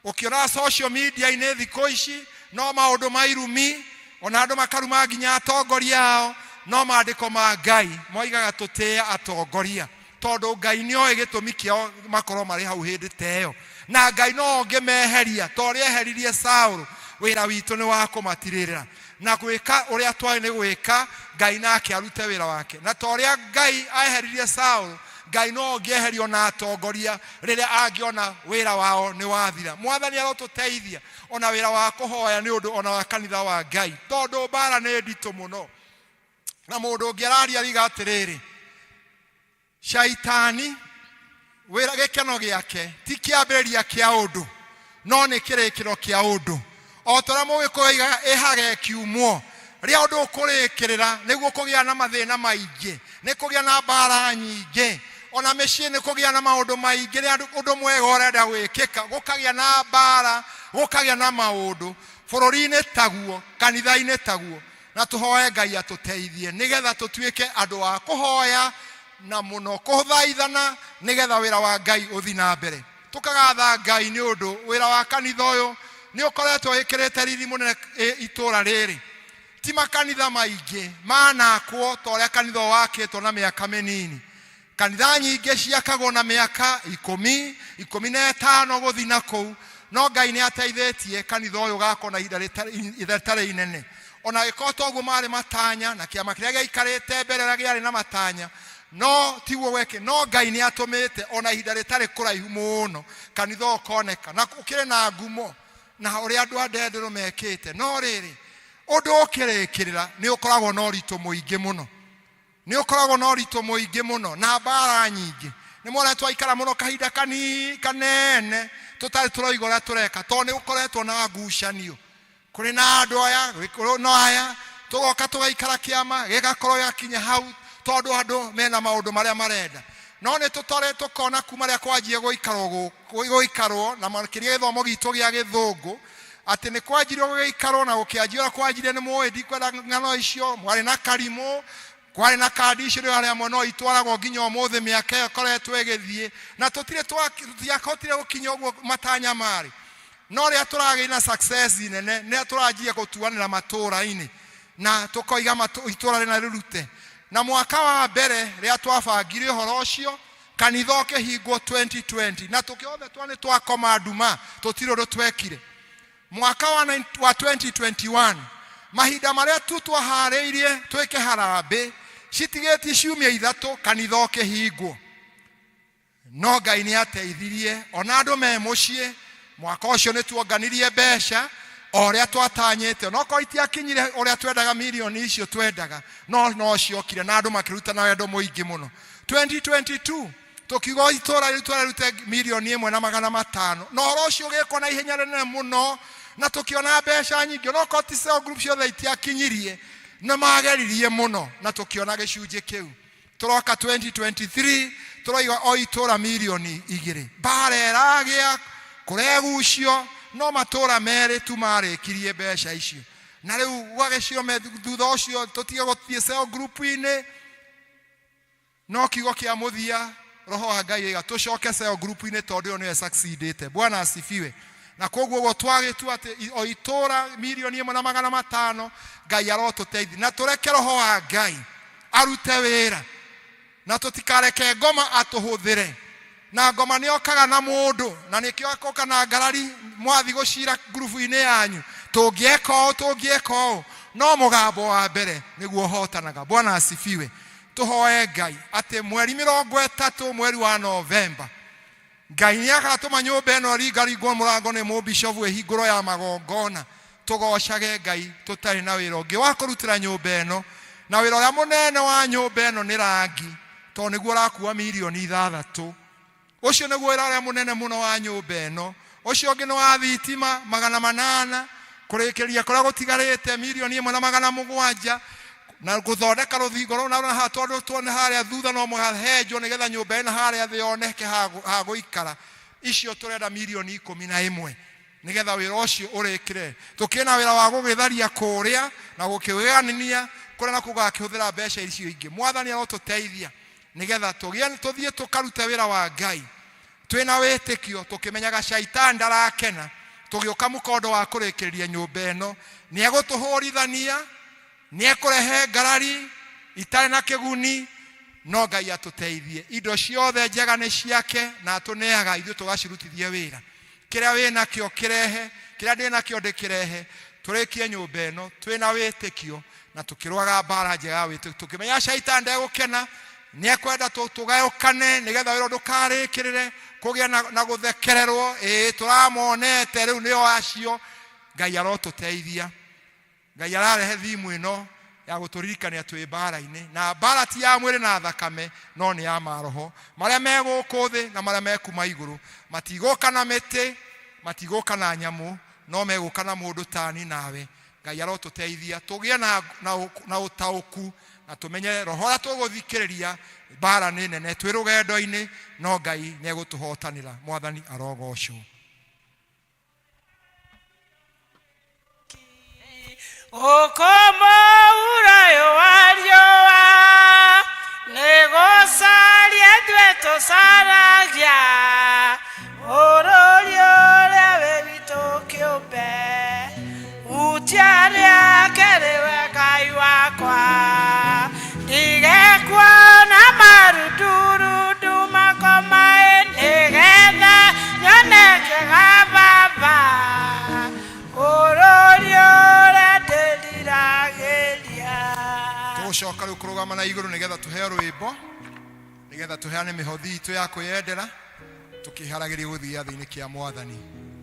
Ũkĩona social media-inĩ thikũ ici no maũndũ ma irumi, ona andũ makaruma nginya atongoria ao, no maandĩko ma Ngai moigaga tũtĩe atongoria, tondũ Ngai nĩ oĩ gĩtũmi kĩao makorwo marĩ hau hĩndĩ ta ĩyo, na Ngai no ũngĩmeheria ta ũrĩa eheririe Saũlũ. Wĩra witũ nĩ wa kũmatirĩrĩra na gwĩka ũrĩa twagĩ nĩ gwĩka, Ngai nake arute wĩra wake. Na ta ũrĩa Ngai eheririe Saũlũ, Ngai no ũngĩeherio na atongoria rĩrĩa angĩona wĩra wao nĩ wathira. Mwathani arotũteithia ona wĩra wa kũhoya nĩ ũndũ ona wa kanitha wa Ngai, tondũ mbara nĩ nditũ mũno. Na mũndũ ũngĩ araria ariga atĩrĩrĩ, shaitani wĩra gĩkeno gĩake ti kĩambĩrĩria kĩa ũndũ, no nĩ kĩrĩkĩro kĩa ũndũ. O ta ũrĩa mũgĩkũyũ oigaga, ĩhaga ĩkiumwo. Rĩrĩa ũndũ ũkũrĩkĩrĩra nĩguo kũgĩa na mathĩna maingĩ, nĩ kũgĩa na mbara nyingĩ, ona mĩciĩ nĩ kũgĩa na maũndũ maingĩ. Rĩrĩa ũndũ mwega ũrenda gwĩkĩka, gũkagĩa na mbara, gũkagĩa na maũndũ bũrũri-inĩ taguo, kanitha-inĩ taguo. Na tũhoe Ngai atũteithie nĩgetha tũtuĩke andũ a kũhoya na mũno kũthaithana, nĩgetha wĩra wa Ngai ũthi na mbere. Tũkagatha Ngai nĩ ũndũ wĩra wa kanitha ũyũ nĩ ũkoretwo wĩkĩrĩte riri mũnene itũũra rĩrĩ. Ti makanitha maingĩ manakwo ta ũrĩa kanitha ũyũ wakĩtwo na mĩaka mĩnini. Kanitha nyingĩ ciakagwo na mĩaka ikũmi, ikũmi na ĩtano gũthi na kũu, no Ngai nĩ ateithĩtie kanitha ũyũ ũgakwo na ihinda rĩtarĩ inene. Ona gĩkorwo toguo marĩ matanya, na kĩama kĩrĩa gĩaikarĩte mbere ũrĩa gĩarĩ na matanya, no tiguo gwekĩ, no Ngai nĩ atũmĩte ona ihinda rĩtarĩ kũraihu mũno kanitha ũyũ ũkoneka na ũkĩrĩ na ngumo na ũrĩa andũ a Ndenderũ mekĩte. No rĩrĩ, ũndũ ũkĩrĩkĩrĩra nĩ ũkoragwo na ũritũ mũingĩ mũno, nĩ ũkoragwo na ũritũ mũingĩ mũno na mbara nyingĩ. Nĩ mwona twaikara mũno kahinda kanene tũtarĩ tũroiga ũrĩa tũreka, tondũ nĩ gũkoretwo na ngucanio. Kũrĩ na andũ aya, kũrĩ na aya, tũgoka tũgaikara kĩama gĩgakorwo gĩakinya hau, tondũ andũ mena maũndũ marĩa marenda. No nĩ tũtore tũkona kuma rĩa kwanjie gũikarwo gũikarwo na makĩria gĩthomo gitũ gĩa gĩthũngũ atĩ nĩ kwanjirio gũgĩikarwo na gũkĩanjio ũrĩa kwanjirie nĩ mũĩ, ndikwenda ng'ano icio. Mwarĩ na karimũ, kwarĩ na kandi icio rĩu arĩa amwe no itwaragwo nginya ũmũthĩ, mĩaka ĩyo ĩkoretwo ĩgĩthiĩ na tũtirĩ tũtiahotire gũkinya ũguo matanya marĩ. No rĩrĩa tũragĩa na success nene nĩ tũranjia gũtuanĩra matũũra-inĩ na tũkoiga itũũra rĩna rĩrute. Na mwaka wa mbere rĩrĩa twabangire ũhoro ũcio, kanitha ũkĩhingwo 2020 na tũkĩothe twa nĩ twakoma nduma, tũtirĩ ũndũ twekire. Mwaka wa 2021, mahinda marĩa tu twaharĩirie twĩke harambĩ citigĩtie ciumia 3, kanitha ũkĩhingwo. No Ngai nĩ ateithirie ona andũ me mũciĩ. Mwaka ũcio nĩ tuonganirie mbeca o ũrĩa twatanyĩte, onokorwo itiakinyire ũrĩa twendaga, mirioni icio twendaga, no no ciokire na andũ makĩruta na wendo mũingĩ mũno. 2022 tũkiuga itũra rĩu tũrarute 1,500,000, na ũhoro ũcio ũgĩkwo na ihenya rĩnene mũno na tũkĩona mbeca nyingĩ, onokorwo ti cell group ciothe itiakinyirie, nĩ mageririe mũno na tũkĩona gĩcunjĩ kĩu. Tũroka 2023 tũroiga o itũra 2 mirioni, mbara ĩragĩa kũregucio, no matũra merĩ tu marĩkirie mbeca icio. Na rĩu gwagĩcio thutha ũcio tũtige gũthiĩ cell group-inĩ. No kiugo kĩa mũthia, roho wa Ngai oiga tũcoke cell group-inĩ tondũ ĩyo nĩyo succeedĩte. Bwana asifiwe. Na koguo ũguo twagĩtua atĩ o itũra 1,500,000. Ngai arotũteithia na tũreke roho wa Ngai arute wĩra na tũtikareke ngoma atũhũthĩre. Na ngoma nĩ okaga na mũndũ na nĩkĩo akoka na ngarari mwathi gũcira ngurubu-inĩ yanyu, tũngĩeka ũũ, tũngĩeka ũũ, no mũgambo wa mbere nĩguo ũhotanaga. Bwana asifiwe. Tũhoe Ngai atĩ mweri 30 mweri wa Novemba, Ngai nĩ agatũma nyũmba ĩno ringaringwo mũrango nĩ mũbishobu, ĩhingũrwo ya magongona, tũgocage Ngai tũtarĩ na wĩra ũngĩ wa kũrutĩra nyũmba ĩno. Na wĩra ũrĩa mũnene wa nyũmba ĩno nĩ rangi, tondũ nĩguo ũrakua 6 mirioni. Ũcio nĩguo wĩra ũrĩa mũnene mũno wa nyũmba ĩno. Ũcio ũngĩ nĩ wa thitima 800, kũrĩkĩria kũrĩa gũtigarĩte 1,700,000, na gũthondeka rũthingo rũu na haha, tondũ tuone harĩa thutha no mũhaka henjwo nĩgetha nyũmba ĩno harĩa thĩ yoneke ha gũikara. Icio tũrenda 11 mirioni nĩgetha wĩra ũcio ũrĩkĩre. Tũkĩrĩ na wĩra wa gũgĩtharia kũrĩa na gũkĩgayania kũrĩa na gũgakĩhũthĩra mbeca icio ingĩ. Mwathani arotũteithia nĩgetha tũgĩe tũthiĩ tũkarute wĩra wa Ngai twĩna wĩtĩkio, tũkĩmenyaga caitani ndarakena tũgĩũka mũkondo wa kũrĩkĩrĩria nyũmba ĩno. Nĩ egũtũhũrithania, nĩ ekũrehe ngarari itarĩ na kĩguni, no Ngai atũteithie. Indo ciothe njega nĩ ciake na atũneaga ithuĩ tũgacirutithie wĩra. Kĩrĩa wĩ nakĩo kĩrehe, kĩrĩa ndĩ nakĩo ndĩkĩrehe, tũrĩkie nyũmba ĩno twĩna wĩtĩkio na tũkĩrũaga mbara njega ya wĩtĩkio, tũkĩmenya caitani ndegũkena, nĩ ekwenda tũgayũkane nĩgetha wĩra ndũkarĩkĩrĩre kũgĩa na gũthekererwo. Ĩĩ, tũramonete rĩu nĩo acio. Ngai arotũteithia. Ngai ararehe thimu ĩno ya gũtũririkania twĩ mbara-inĩ, na mbara ti ya mwĩrĩ na thakame, no nĩ ya maroho marĩa me gũkũ thĩ na marĩa me kuma igũrũ. Matigũka na mĩtĩ, matigũka na nyamũ, no megũka na mũndũ tani nawe. Ngai arotũteithia tũgĩe na ũtaũku na tũmenye roho ũrĩa tũgũthikĩrĩria. Mbara nĩ nene, twĩ rũgendo-inĩ, no Ngai nĩ egũtũhotanĩra. Mwathani arogocwo. Ũkomo ũrayũ wa riũa nĩ gũcaria ithuĩ tũcaragia bũrũri ũrĩa wĩ witũ kĩũmbe, hutia rĩake rĩwe Ngai wakwa, ndige kuona marundurundu makomaĩ, nĩgetha nyoneke ga baba bũrũri ũrĩa ndĩriragĩria. Tũgũcoka rĩu kũrũgama na igũrũ nĩgetha tũheo rwĩmbo, nĩgetha tũheane mĩhothi itũ ya kwĩyendera tũkĩharagĩria gũthiĩ gĩathĩ-inĩ kĩa Mwathani.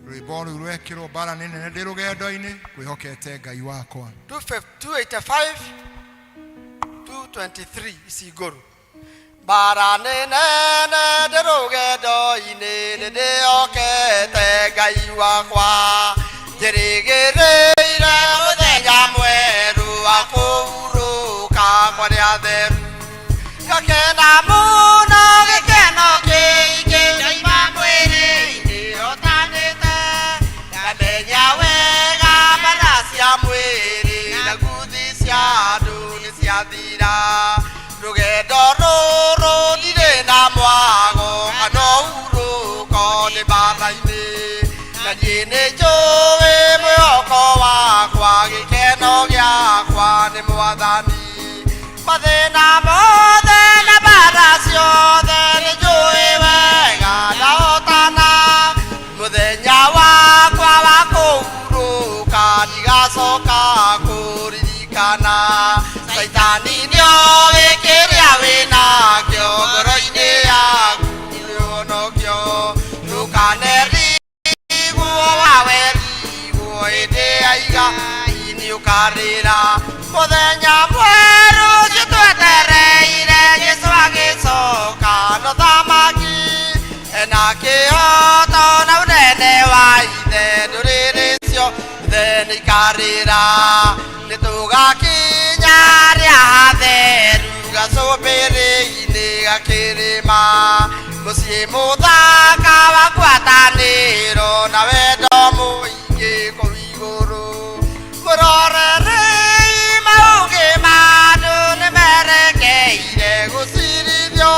Rwĩmbo rũu rwekĩrwo, mbara nĩ nene, ndĩ rũgendo-inĩ kwĩhokete Ngai wakwa. 285, 223 ici ngũrũ. Mbara nĩ nene, ndĩ rũgendo-inĩ, nĩ ndĩhokete Ngai wakwa, njĩrĩgĩrĩire mũthenya mwerũ wa kũhurũka kwa arĩa atheru, ngakena mũno gĩkeno. Rũgathira rũgendo rũrũ ndirĩ na mwago kana ũhurũko nĩ mbara-inĩ na niĩ nĩ njũĩ mwĩhoko wakwa gĩkeno gĩakwa nĩ mwathani mathĩna mothe na mbara ciothe nĩ njũĩ wega ndahotana mũthenya wakwa wa kũhurũka ndigacoka kũririkana caitani nĩoĩ kĩrĩa wĩnakĩo ngoro-inĩ yaku nĩũhonokio ndũkanerigwo wawerigwo hĩndĩ aiga nĩũkarĩra mũthenya mwerũ ũcio twetereire Jesũ agĩcoka no thamaki ena kĩhoto na ũnene wa ithe ndũrĩrĩ ciothe nĩikarĩra nĩtũgakinya harĩa hatheru gacũmbĩrĩ-inĩ gakĩrĩma mũciĩ mũthaka wa ngwatanĩro na wendo mũingĩ kũu igũrũ mũrorerei maũgĩ ma andũ nĩmerekeire gũcirithio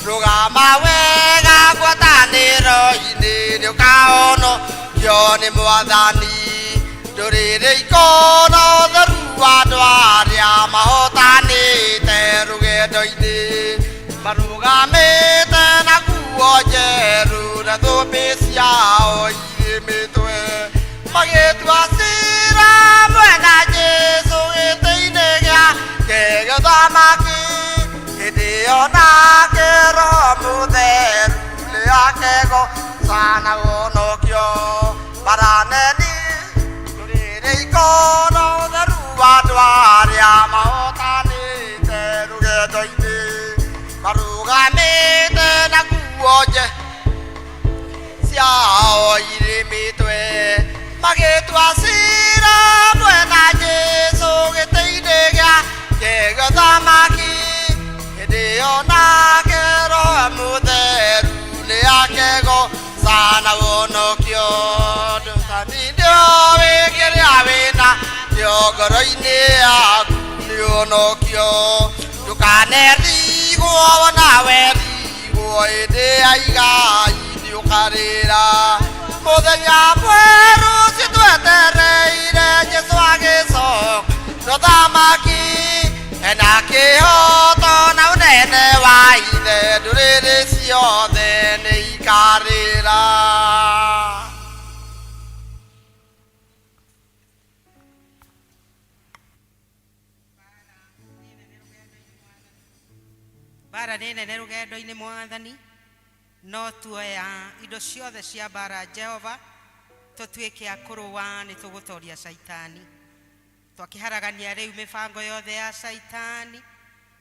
rũgama wega ngwatanĩro-inĩ nĩũkahonokio nĩ mwathani ndũrĩrĩ ikona ũtheru wa andũ arĩa mahotanĩte rũgendo-inĩ marũgamĩte na nguo njerũ na thũmbĩ ciao irĩ mĩtwe magĩtua cira mwena Jesũ gĩtĩ-inĩ gĩake gĩthamaki hĩndĩ ĩyo nake Roho Mũtheru nĩakegoca na wonokio baraneni ndũrĩrĩ ikona ũtheru wa andũ arĩa mahotanĩte rũgendo-inĩ marũgamĩte na nguo nje ciao irĩ mĩtwe magĩtua cira mwena Jesũ gĩtĩ-inĩ gĩake gĩthamaki hĩndĩ ĩyo nake Roho Mũtheru nĩakegoca na wonokio ndũtani nĩoĩ kĩrĩa wĩna kĩo ngoro-inĩ yaku nĩũhonokio ndũkanerigwo wona werigwo hĩndĩ ya igai nĩũkarĩra mũthenya mwerũ ũcio twetereire Jesũ agĩcoka no thamaki ena kĩhoto na ũnene wa ithe ndũrĩrĩ ciothe nĩ ikarĩra. Mbara nĩ nene rũgendo-inĩ mwathani no tuoya indo ciothe cia mbara Jehova tũtuĩke a kũrũa nĩ tũgũtoria caitani twakĩharagania rĩu mĩbango yothe ya caitani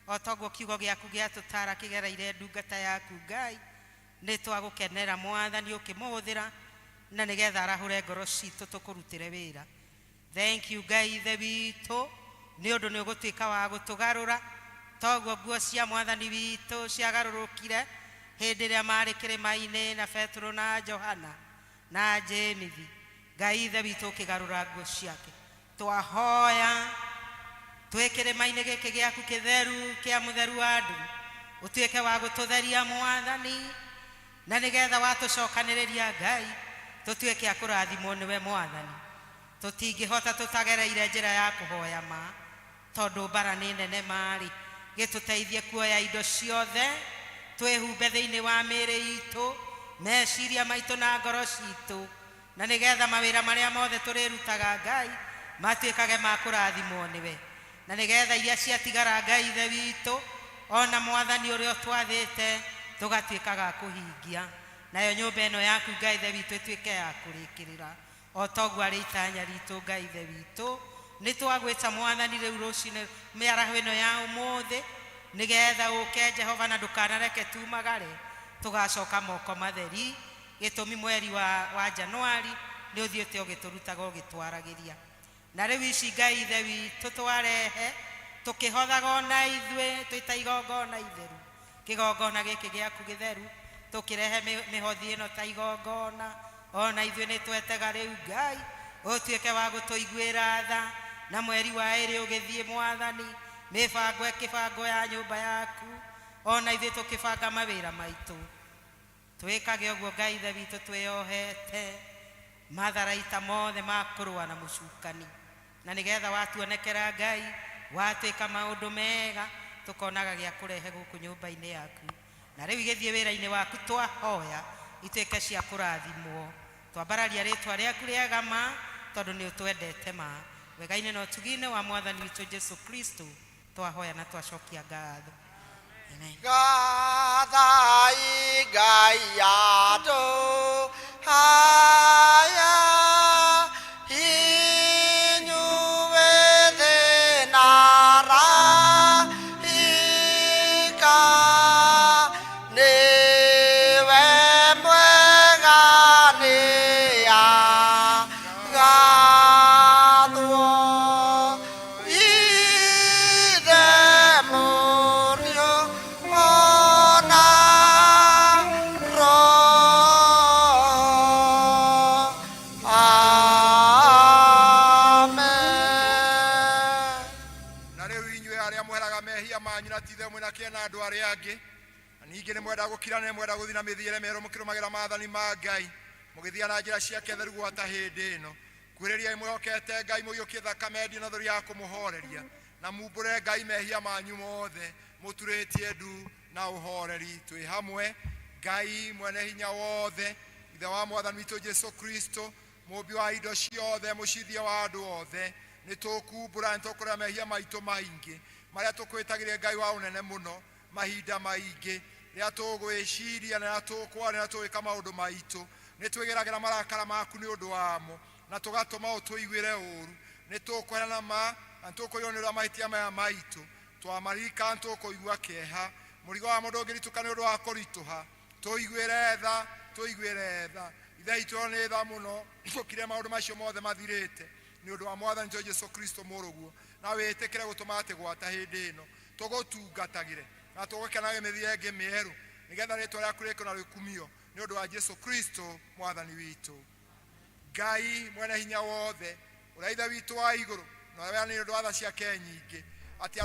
o toguo kiugo gĩaku gĩatũtara kĩgereire ndungata yaku Ngai nĩ twagũkenera mwathani ũkĩmũhũthĩra na nĩgetha arahũre ngoro citũ tũkũrutĩre wĩra. Thank you Ngai ithe witũ nĩ ũndũ nĩ ũgũtuĩka wa gũtũgarũra toguo nguo cia mwathani witũ ciagarũrũkire hĩndĩ ĩrĩa marĩ kĩrĩma-inĩ na Petero na Johana na Jemithi. Ngai ithe witũ ũkĩgarũra nguo ciake twahoya twĩ kĩrĩma-inĩ gĩkĩ gĩaku kĩtheru kĩa mũtheru wa andũ ũtuĩke wa gũtũtheria mwathani na nĩgetha watũcokanĩrĩria Ngai tũtuĩke a kũrathimwo nĩwe mwathani tũtingĩhota tũtagereire njĩra ya kũhoya ma tondũ mbara nĩ nene marĩ gĩtũteithie kuoya indo ciothe twĩhumbe thĩinĩ wa mĩĩrĩ itũ meciria maitũ na ngoro citũ na nĩgetha mawĩra marĩa mothe tũrĩrutaga Ngai matuĩkage ma kũrathimwo nĩwe na nĩgetha iria ciatigara Ngai ithe witũ ona mwathani ũrĩa ũtwathĩte tũgatuĩkaga a kũhingia nayo nyũmba ĩno yaku Ngai ithe witũ ĩtuĩke ya kũrĩkĩrĩra o toguo arĩ itanya ritũ Ngai ithe witũ nĩ twagwĩta mwathani rĩu rũcinĩ mĩaraho ĩno ya ũmũthĩ nĩgetha ũke Jehova na ndũkanareke tumagare tũgacoka moko matheri gĩtũmi mweri wa Januari nĩ ũthiĩte ũgĩtũrutaga ũgĩtwaragĩria na rĩu ici Ngai ithe witũ twarehe tũkĩhothaga ona ithuĩ twĩ ta igongona itheru kĩgongona gĩkĩ gĩaku gĩtheru tũkĩrehe mĩhothi ĩno ta igongona ona ithuĩ nĩ twetega rĩu Ngai ũtuĩke wa gũtũiguĩra tha na mweri wa ĩrĩ ũgĩthiĩ mwathani Mĩbango ĩkĩbangwo ya nyũmba yaku, ona ithuĩ tũkĩbanga mawĩra maitũ. Twĩkage ũguo Ngai Ithe witũ twĩyohete matharaita mothe ma kũrũa na mũcukani. Na nĩgetha watuonekera Ngai, watwĩka maũndũ mega, tũkonaga gĩa kũrehe gũkũ nyũmba-inĩ yaku. Na rĩu igĩthiĩ wĩra-inĩ waku twahoya, ituĩke cia kũrathimwo. Twambararia rĩtwa rĩaku rĩega ma, tondũ nĩ ũtwendete ma. Wega-inĩ na ũtugi-inĩ wa Mwathani witũ Jesu Kristo, twahoya na twacokia ngatho. Amen. Gathai Ngai andũ aya inyuĩ thĩ na araika nĩwe mwega nĩagathwo Ithe Mũriũ ona Roho. Amen. Na rĩu inyuĩ arĩa mweheraga mehia manyu na ti ithe mwĩna kĩene na andũ arĩa angĩ, na ningĩ nĩ mwenda gũkira na nĩ mwenda gũthiĩ na mĩthiĩre mĩerũ mũkĩrũmagĩra maathani ma Ngai, mũgĩthiaga na njĩra ciake theru gwata hĩndĩ ĩno. Kuhĩrĩriai mwĩhokete Ngai, mũiyũkie thakame ndino theru ya kũmũhoreria, na mumbũre Ngai mehia manyu mothe, mũturĩtie ndu na ũhoreri. Twĩ hamwe, Ngai mwene hinya wothe, Ithe wa Mwathani witũ Jesu Kristo, Mũũmbi wa indo ciothe, mũcithia wa andũ othe, nĩ tũkumbũra, nĩ tũkũrera mehia maitũ maingĩ, marĩa tũkwĩtagĩria Ngai wa ũnene mũno, mahinda maingĩ, rĩrĩa tũgwĩciria, na rĩrĩa tũkwaria, na tũgwĩka maũndũ maitũ, nĩ twĩgeragĩra marakara maku nĩ ũndũ wamo, na tũgatũma ũtũiguĩre ũũru. Nĩ tũkweherana ma, na nĩ tũkũiyũrwo nĩ ũrĩa mahĩtia maya maitũ. Twamaririkana nĩ tũkũigua kĩeha. Mũrigo wamo ndũngĩritũka nĩ ũndũ wa kũritũha. Tũiguĩre tha, tũiguĩre tha. Ithe witũ nĩ tha mũno, tũkire maũndũ macio mothe mathirĩte nĩ ũndũ wa Mwathani witũ Jesu Kristo mũrũguo, na wĩtĩkĩre gũtũma atĩ gwata hĩndĩ ĩno tũgũtungatagĩre na tũgũkenage mĩthiĩre ĩngĩ mĩerũ, nĩgetha rĩtwa rĩaku rĩkwo na rĩkumio nĩ ũndũ wa Jesu Kristo Mwathani witũ. Ngai mwene hinya wothe, ũrĩa Ithe witũ wa igũrũ, na ũrĩa weranĩire ũndũ wa tha ciake nyingĩ, atĩ